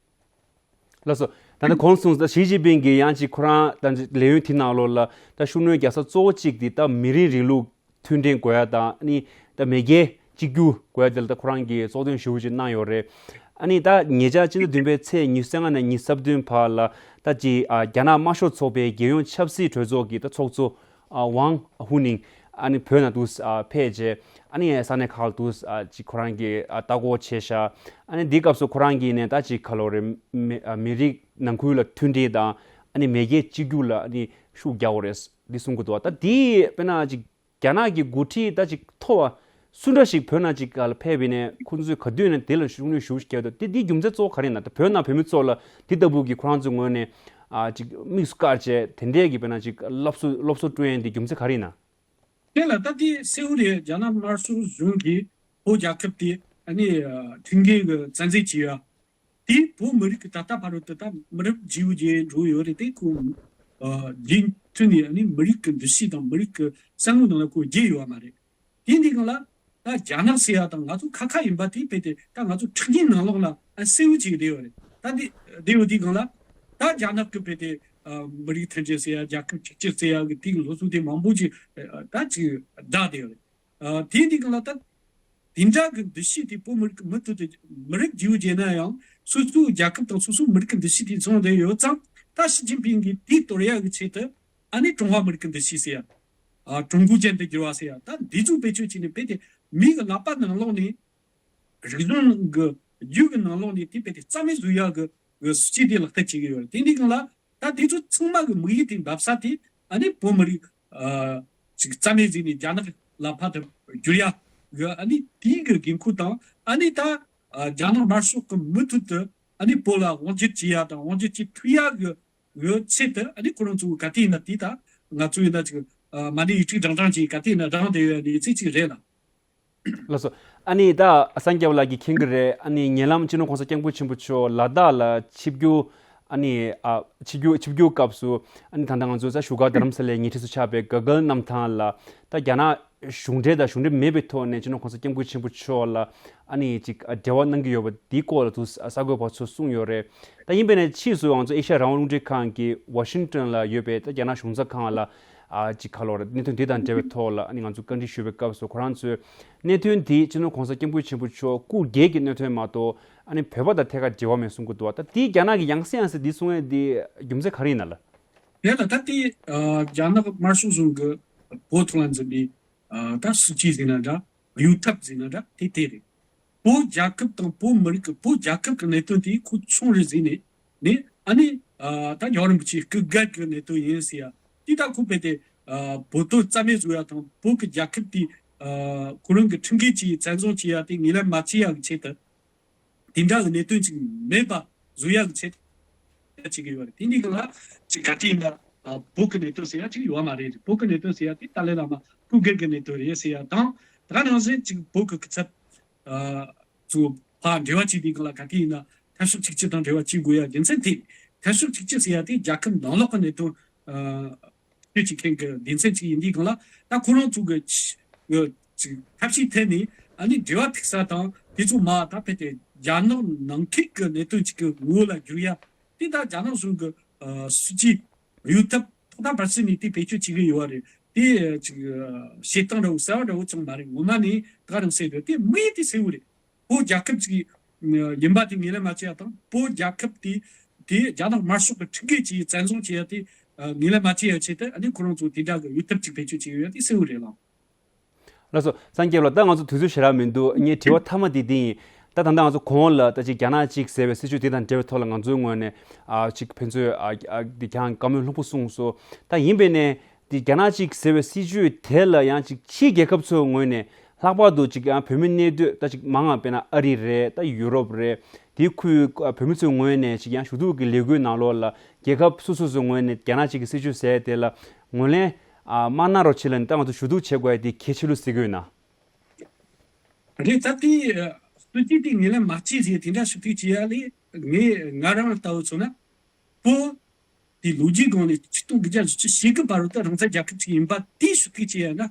ལགས་སོ། ད་ནི་གོང་གསུངས་ས་ཞི་ཅིན་ཕིང་གིས་ཡང་ཅིག་ཁོ་རང་ད་ལས་ཡུན་དེ་ནང་ལོགས་ལ་ད་ཤུགས་སྣོན་རྒྱག་ས་གཙོ་བོ་གཅིག་དེ་ད་མི་རིགས་རིང་ལུགས་མཐུན་སྒྲིལ་དགོས་ཡ་དང་། ཨ་ནི་ད་མེས་རྒྱལ་གཅིག་གྱུར་དགོས་ཡ་དེ་ལ་ད་ཁོ་རང་གིས་གཙོ་དོན་ཞེ་པོ་ཅིག་གནང་ཡོད་རེད། ཨ་ནི་ད་ཉེ་ཆར་སྤྱི་ཟླ་བདུན་པའི་ཚེས་ཉི་ཤུ་རྩ་ལྔ་ནས་ཉི་ཤུ་རྩ་བདུན་བར་ལ་ད་ཅིག་ཨ་རྒྱ་ནག་དམར་ཤོག་ཚོགས་པའི་རྒྱལ་ཡོངས་ཆབ་སྲིད་གྲོས་ཚོགས་ཀྱི་ད་ཚོགས་གཙོ་ཨ་ཝང་ཧུ་ནིང་ཨ་ནི་བོད་ནང་དུ་ཨ་ཕེབས་རྗེས། ཨ་ནི་ས་གནས་ཁག་ཏུ་ཨ་ཅིག་ཁོ་རང་གིས་ཨ་ལྟ་སྐོར་བྱས་ཤག་ཨ་ནི་འདི་སྐབས་སུ་ཁོ་རང་གིས་ནས་ད་ཅིག་ག་ལོ་རེད། མི་ཨ་མི་རིགས་ནང་ཁུལ་ལ་མཐུན་སྒྲིལ་དང་། ཨ་ནི་མེས་རྒྱལ་གཅིག་གྱུར་ལ་ཨ་ནི་ཤུགས་རྒྱག་དགོས་རེད་འདི་གསུང་གི་འདུག་ད་འདི་དཔེར་ན་ཅིག་རྒྱ་ནག་གི་འགོ་ཁྲིད་ད་ཅིག་མཐོ་བ་སུ་འདྲ་ཞིག་བོད་ནང་ཅིག་ག་ལ་ཕེབས་པ་ཡིན་ནའི་ཁོང་ཚོས་ག་དུས་ནས་དེ་ལ་ཤུགས་སྣོན་ཞེ་པོ་ཞིག་བརྒྱབ་འདུག་དེ་འདིའི་རྒྱུ་མཚན་གཙོ་བོ་ག་རེ་ཡིན་ན། ད་བོད་ནང་བོད་མི་ཚོ་ལ་འདི་ལྟ་བུ་གི་ཁོ་རང་ཚོའི་ངོས་ནས་ཨ་ཅིག་དམིགས་སུ་བཀར་བྱས་དེ་འདྲས་ཀྱི་དཔེར་ན་ཅིག་སློབ་གསོ་སློབ་གསོ་སྤྲོད་ཡས་འདི་རྒྱུ་མཚན་ག་རེ་ཡིན་ན། དེ་ལ་ད་ལྟའི་གསལ་བོ་རེད། རྒྱ་ནག་དམར་ཤོག་གཞུང་གིས་བོད་རྒྱལ་ཁབ་དེ་ཨ་ནི་ཁྲིམས་འགལ་གྱི་བཙན་འཛུལ་བྱས་ཡ། དེས་བོད་མི་རིགས་ཀྱི་ད་ལྟ་བར་དུ་ད་མི་རབས་བརྒྱད་བརྒྱད་འགྲོ་ཡོད་རེད། དེ་ཁོ་རྒྱུན་མཐུད་ནས་ཨ་ནི་མི་རིགས་ཀྱི་འདུ་ཤེས་དང་མི་རིགས་ཀྱི་བསམ་བློའི་ནང་ལ་ཁོ་རྒྱས་ཡོད་པ་མ་རེད། དེ་འདི་སྒང་ལ་ད་རྒྱ་ནག་ཟེར་ཡ་དང་ང་ཚོ་ཁ་ཁ་ཡིན་པ་དེ་དཔེ་དེ་ད་ང་ཚོ་ཁྲིམས་འགལ་ནང་ལོགས་ལ་ཨ་གསལ་བོ་ཅིག་བསྡད་ཡོད་རེད། ད་དེ་བསྡད་ཡོད་དེ་སྒང་ལ་ད་རྒྱ་ནག་གི་དཔེ་དེ་ཨ་མི་རིགས་མཐུན་སྒྲིལ་ཟེར་ཡ། རྒྱལ་ཁབ་གཅིག་གྱུར་ཟེར་ཡ་གི་དེའི་སློབ་གསོ་དེ་མང་པོ་ཅིག་ཨ་ད་ཅིག་བསྡད་བསྡད་ཡོད་རེད། ཨ་དེ་འདི་སྒང་ལ་ད་དེ་འདྲ་གི་འདུ་ཤེས་དེ་བོད་མི་རིགས་མུ་མཐུད་དུ་མི་རིགས་རྒྱུད་བརྗེ་ན་ཡང་སོ་སོའི་རྒྱལ་ཁབ་དང་སོ་སོའི་མི་རིགས་ཀྱི་འདུ་ཤེས་དེ་འཛོམས་བསྡད་ཡོད་ཙང་ད་ཞི་ཅིན་ཕིང་གིས་དེ་གཏོར་ཡ་གི་ཆེད་དུ་ཨ་ནི་ཀྲུང་ཧྭ་མི་རིགས་ཀྱི་འདུ་ཤེས་ཟེར་ཡ། ཨ་ཀྲུང་གོ་ཅན་དུ་འགྱུར་བ་ཟེར་ཡ། ད་འདི་ཚོ་བེད་སྤྱོད་བྱས་ནས་དཔེ་དེ་མིའི་གི་ལག་པ་ནང་ལོགས་ནས་རིག་གཞུང་གི་རྒྱུད་ཀྱི་ནང་ལོགས་ནས་དེ་དཔེ་དེ་རྩ་མེད་བཟོ་ཡ་གི་གི་སྲིད་ཇུས་དེ་ལག་བསྟར་བྱེད་ཀྱི་ཡོད་རེད། དེ་འདི་སྒང་ལ་ད་དེ་ཚོ་ཚང་མ་གི་དམིགས་ཡུལ་དེ་འབབ་ས་དེ་ཨ་ནི་བོད་མི་རིགས་ཨ་ཅིག་རྩ་མེད་བཟོས་ནས་རྒྱ་ནག་ལ་ཕར་དུ་བསྒྱུར་ཡ་གི་ཨ་ནི་དེའི་གི་འགན་ཁུར་དང་། ཨ་ནི་ད་ཨ་རྒྱ་ནག་དམར་ཤོག་གི་མུ་མཐུད་དུ་ཨ་ནི་བོད་ལ་དབང་སྒྱུར་བྱེད་ཡ་དང་དབང་སྒྱུར་བྱེད་ཐུབ་ཡ་གི་གི་ཆེད་དུ་ཨ་ནི་ཁོ་རང་ཚོ་ག་དུས་ཡིན་ན་དེ་ད་ང་ཚོ་ཡིན་ན་ཅིག་ཨ་མ་ཎི་ཡིག་ཆ་བགྲང་བགྲང་ཅིག་ག་དུས་ཡིན་ན་བགྲང་བསྡད་ཡོད་ནི་ཚིག་ཅིག་རེད་ལ། ལགས་སོ། ཨ་ནི་ད་སངས་རྒྱས་པ་ལགས་ཀྱིས་མཁྱེན་གྱི་རེད། ཨ་ནི་ཉེ་ལམ་སྤྱི་ནོར་༸གོང་ས་༸སྐྱབས་མགོན་ཆེན་པོ་མཆོག་ལ་དྭགས་ལ་ཆིབས་བསྒྱུར། ཨ་ནི་ཨ་ཆིབས་བསྒྱུར་ཆིབས་བསྒྱུར་སྐབས་སུ་ཨ་ནི་ད་ལྟ་ང་ཚོ་ས་བཞུགས་སྒར་རྡ་རམ་ས་ལའི་ཉེ་འཁྲིས་སུ་ཆགས་པའི་ག་གལ་གནམ་ཐང་ལ་ད་རྒྱ་ནག་གཞུང་འབྲེལ་དང་གཞུང་འབྲེལ་མེད་པའི་ཐོག་ནས་སྤྱི་ནོར་༸གོང་ས་༸སྐྱབས་མགོན་ཆེན་པོ་མཆོག་ལ་ཨ་ནི་ཅིག་ཨ་འབྲེལ་བ་གནང་གི་ཡོད་པ་འདིའི་སྐོར་ལ་དུ་གསར་འགོད་པ་ཚོས་གསུངས་ཡོད་རེད། ད་ཡིན་པས་ན་ཕྱིས་སུ་ང་ཚོ་ཨེ་ཤ་ཡ་རང་དབང་རླུང་འཕྲིན་ཁང་གི་ཝ་ཤིང་ཏོན་ལ་ཡོད་པའི་ད་རྒྱ་ནག་གཞུང་ཚབ་ཁང་ལ་ཨ་ཅིག་ག་ལོར་གནད་དོན་འདི་དང་འབྲེལ་བའི་ཐོག་ལ་ཨ་ནི་ང་ཚོ་བཀའ་འདྲི་ཞུས་པའི་སྐབས་སུ་ཁོ་རང་ཚོས་གནད་དོན་འདི་སྤྱི་ནོར་༸གོང་ས་༸སྐྱབས་མགོན་ཆེན་པོ་མཆོག་སྐུ་སྒེར་གྱི་གནད་དོན་མ་གཏོགས་ཨ་ནི་བོད་པ་དང་ཐད་ཀར་འབྲེལ་བ་མེད་གསུང་གི་འདུག་ད་འདི་རྒྱ་ནག་གི་ཡང་སེ་ཡང་སེ་འདི་གསུང་ཡས་འདི་རྒྱུ་མཚན་ག་རེ་ཡིན་ན་ལ། དེ་ལ་ད་ལྟའི་ཨ་རྒྱ་ནག་དམར་ཤོག་གཞུང་གི་བོད་ཐོག་ལ་འཛིན་པའི་ཨ་ད་སྲིད་ཇུས་ཟེར་ན་འདྲ། གཡུལ་ཐབས་ཟེར་ན་འདྲ། དེ་དེ་རེད། བོད་རྒྱལ་ཁབ་དང་བོད་མི་རིགས་ཀྱི་བོད་རྒྱལ་ཁབ་ཀྱི་གནད་དོན་དེ་ཁོ་ཆུང་རུ་ཟིན་ནས་ནས་ཨ་ནི་ཨ་ད་རྒྱལ་བ་རིན་པོ་ཆེའི་སྐུ་སྒེར་གྱི་གནད་དོན་ཡིན་ཟེར་ཡ། དེ་ད་ཁོ་དཔེ་དེ་ཨ་བོད་དོན་རྩ་མེད་བཟོ་ཡ་དང་བོད་ཀྱི་རྒྱལ་ཁབ་དེ་ཨ་ཁོ་རང་གི་ཁྲིམས་འགལ་གྱིས་བཙན་བཟུང་བྱེད་ཡ་དེ་ངོས་ལེན་མ་བྱེད་ཡ་གི་ཆེད་དུ། དེ་འདྲ་གི་གནད་དོན་ཅིག་མེད་པ་བཟོ་ཡག་གི་ཆེད་དུ་བྱེད་ཀྱི་ཡོད་རེད། དེ་འདི་ག་ལ་ཅིག་ག་དུས་ཡིན་ན་ཨ་བོད་ཀྱི་གནད་དོན་ཟེར་ཡ་ཅིག་ཡོད་མ་རེད། བོད་ཀྱི་གནད་དོན་ཟེར་ཡ་དེ་ཏཱ་ལའི་བླ་མ་སྐུ་སྒེར་གྱི་གནད་དོན་རེད་ཟེར་ཡ་དང་། ད་ག་ནང་བཞིན་ཅིག་བོད་ཀྱི་སྐུ་ཚབ་ཨ་ཚོ་ཕར་འབྲེལ་བ་བྱེད་དུས་ག་ལ་ག་དུས་ཡིན་ན་འཐབ་ཕྱོགས་གཅིག་གྱུར་དང་འབྲེལ་བ་བྱེད་དགོས་ཡ་རྒྱུ་མཚན་དེ། འཐབ་ཕྱོགས་གཅིག་གྱུར་ཟེར་ཡ་དེ་རྒྱལ་ཁབ་ནང་ལོགས་ཀྱི་གནད་དོན་ཨ་ཤོད་ཅིག་མཁན་གྱི་སྡེ་ཚན་ཅིག་ཡིན་དུས་གང་ལ་ད་ཁོ་རང་ཚོ་གི་ཆ་གི་ཅིག་ཐབས་ཤེས་ཐད་ནས་ཨ་ནི་འབྲེལ་བ་ཐུག་ས་དང་དེ་ཚོ་མ་ད་ཕེ་དེ་རྒྱ་ནག་ནང་ཁུལ་གྱི་གནད་དོན་ཅིག་གི་ངོ་བོ་ལ་བསྒྱུར་ཡ་དེ་ད་རྒྱ་ནག་གཞུང་གི་ཨ་སྲིད་ཇུས་གཡུལ་ཐབས་ཐོག་མཐའ་བར་གསུམ་ནས་དེ་བེད་སྤྱོད་བྱེད་ཀྱི་ཡོད་རེད། དེ་ཅིག་བྱེད་སྟངས་འདྲ་བོ་གསར་བ་འདྲ་བོ་ཅང་མ་རེད། ངོ་མ་ནས་ད་ག་རང་གསལ་འདུག་དེ་དམིགས་ཡུལ་དེ་གསལ་བོ་རེད། བོད་རྒྱལ་ཁབ་ཅིག་ཡིན་པ་དེ་ངོས་ལེན་མ་བྱས་ཡ་དང་། བོད་རྒྱལ་ཁབ་དེ་དེ་རྒྱ་ནག་དམར་ཤོག་གི་ཁྲིམས་འགལ་གྱིས་བཙན་བཟུང་བྱས་ཡ་དེ་ངོས་ལེན་མ་བྱས་ཡ་ཆེད་དུ་ཨ་ནི་ཁོ་རང་ཚོ་དེ་འདྲ་གི་གཡུལ་ཐབས་ཅིག་བེད་སྤྱོད་བྱས་ཡོད་ཡ་དེ་གསལ་བོ་རེད་ལགས། ལགས་སོ། སངས་རྒྱས་ལགས། ད་ང་ཚོ་དུས་ཚོད་ཞེ་དྲག་མི་འདུག་ངའི་དྲི་བ་མཐའ་མ་དེ་འདི་ཡིན། ད་ད་ལྟ་ང་ཚོ་གོང་ལ་ད་ཅིག་རྒྱ་ནག་གཅིག་ཟེར་བའི་སྲིད་བྱུས་དེ་དང་འབྲེལ་བའི་ཐོག་ལ་ང་ཚོའི་ངོས་ནས་ཨ་ཅིག་ཕན་ཚུན་ཨ་ཨ་འདི་ཀྱང་བཀའ་མོལ་ལྷུག་པོ་གསུངས་སོང་། ད་ཡིན་པས་ནས་འདི་རྒྱ་ནག་གཅིག་ཟེར་བའི་སྲིད་བྱུས་དེ་ལ་ཡང་ཅིག་ཕྱིའི་རྒྱལ་ཁབ་ཚོའི་ངོས་ནས་ལྷག་པར་དུ་ཅིག་ཡང་བོད་མི་གནས་སྡོད་ད་ཅིག་མང་ང་དཔེར་ན་ཨ་རི་རེད། ད་ཡུ་རོབ་རེད། དེའི་ཁུལ་བོད་མི་ཚོའི་ངོས་ནས་ཅིག་ཡང་ཞུ་གཏུག་གི་ལས་འགུལ་ནང་ལོགས་ལ་རྒྱལ་ཁབ་སོ་སོ་སོའི་ངོས་ནས་རྒྱ་ནག་གཅིག་གི་སྲིད་བྱུས་ཟེར་དེ་ལ་ངོས་ལེན་མ་གནང་རོགས་བྱེད་ལབ་ནས་ད་ང་ཚོ་ཞུ་གཏུག་བྱེད་དགོས་ཡ་དེ་གལ་ཆེ་ལུགས་ཟེར་གི་ཡོད་ན། རེད། ད་དེ་སྲིད་ཇུས་དེ་ངོས་ལེན་མ་བྱེད་ཅེས་དེ་འདྲ་ཞུ་གཏུག་བྱེད་ཡ་ལས། ངས་ང་རང་ལྟ་བུ་མཚོན་ན་བོད་དེ་ལོ་རྒྱུས་སྒང་ནས་ཆིག་སྟོང་དགུ་བརྒྱ་བཞི་བཅུ་ཞེ་དགུ་བར་དུ་རང་བཙན་རྒྱལ་ཁབ་ཅིག་ཡིན་པ་དེ་ཞུ་གཏུག་བྱེད་ཡ་ན།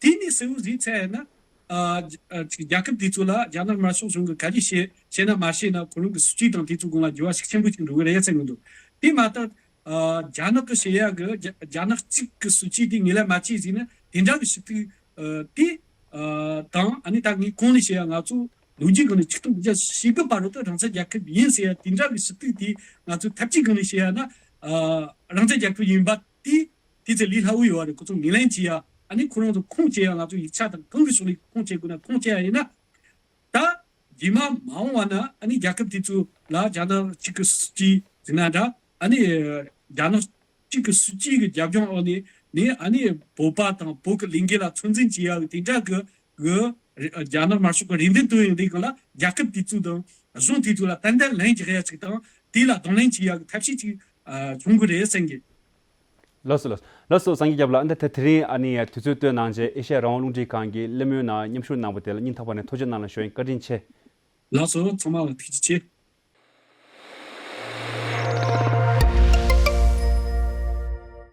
དེ་ནས་གསལ་བོ་ཟིག་ཚད་ཡིན་ན། ཨ་ཅིག་རྒྱལ་ཁབ་དེ་ཚོ་ལ་རྒྱ་ནག་དམར་ཤོག་གཞུང་གིས་ག་རེ་བྱེད་བྱེད་ན་མ་བྱེད་ན་ཁོ་རང་གི་སྲིད་ཇུས་དང་དེ་ཚོ་སྒང་ལ་འགྱུར་བ་ཤུགས་ཆེན་པོ་ཅིག་འགྲོ་གི་རེད་བསམ་གི་འདུག་དེ་མ་གཏོགས་ཨ་རྒྱ་ནག་གི་བྱེད་ཡ་གི་རྒྱ་རྒྱ་ནག་གཅིག་གི་སྲིད་ཇུས་དེ་ངོས་ལེན་མ་བྱེད་ཟེར་ན་དེ་འདྲ་གི་ཞུ་གཏུག་ཨ་དེ་ཨ་དང་ཨ་ནི་ད་ངས་གོང་ནས་བཤད་ཡ་ང་ཚོ་ལོ་རྒྱུས་སྒང་ནས་ཆིག་སྟོང་དགུ་བརྒྱ་བཞི་བཅུ་ཞེ་དགུ་བར་དུ་རང་བཙན་རྒྱལ་ཁབ་ཡིན་ཟེར་ཡ་དེ་འདྲ་གི་ཞུ་གཏུག་དེ་ང་ཚོ་ཐབས་ཇུས་སྒང་ནས་བཤད་ཡ་ན་ཨ་རང་བཙན་རྒྱལ་ཁབ་ཡིན་པ་དེ་དེ་ཚོ་ལས་སླ་བོ་ཡོད་རེད། ཁོ་ཚོ་ངོས་ལེན་བྱེད་ཡ་ཨ་ནི་ཁོ་རང་ཚོ་ཁུངས་སྐྱེལ་ཡ་ང་ཚོ་ཡིག་ཆ་དང་གང་གི་ཕྱོགས་ནས་ཁུངས་སྐྱེལ་དགོས་ན་ཁུངས་སྐྱེལ་ཡ་ཡིན་ན། ད་རྗེས་མ་མ་འོངས་པ་ན་ཨ་ནི་རྒྱལ་ཁབ་དེ་ཚོ་ལ་རྒྱ་ནག་གཅིག་གི་སྲིད་ཇུས་ཟེར་ན་འདྲ་ཨ་ནི་རྒྱ་ནག་གཅིག་གི་སྲིད་ཇུས་ཀྱི་རྒྱབ་ལྗོངས་འོག་ནས་ནས་ཨ་ནི་བོད་པ་དང་བོད་ཀྱི་ལས་འགུལ་ལ་ཚོད་འཛིན་བྱེད་ཡ་གི་དེ་འདྲ་གི་གི་རྒྱ་ནག་དམར་ཤོག་གི་རེ་འདུན་བཏོན་ཡོང་དུས་སྒང་ལ་རྒྱལ་ཁབ་དེ་ཚོ་དང་གཞུང་དེ་ཚོ་ལ་ཏན་ཏན་ལན་རྒྱག་ཡ་ཅིག་དང་དེ་ལ་གདོང་ལེན་བྱེད་ཡ་གི་ཐབས་ཤེས་ཅིག་ཨ་བྱུང་གི་རེད་བསམ་གི། ལགས་སོ་ལགས་སོ་ལགས་སོ་སངས་རྒྱས་སྐྱབས་ལགས། འདི་ད་དེ་རིང་ཨ་ནི་དུས་ཚོད་བཏོན་གནང་བྱས་ཨེ་ཤ་ཡ་རང་དབང་རླུང་འཕྲིན་ཁང་གི་གླེང་མོལ་ནང་མཉམ་ཞུགས་གནང་བ་དེ་ལ་སྙིང་ཐག་པ་ནས་ཐུགས་རྗེ་གནང་ལ་ཞུ་ཡིན། བཀའ་དྲིན་ཆེ། ལགས་སོ་ཚང་མ་ལ་ཐུགས་རྗེ་ཆེ།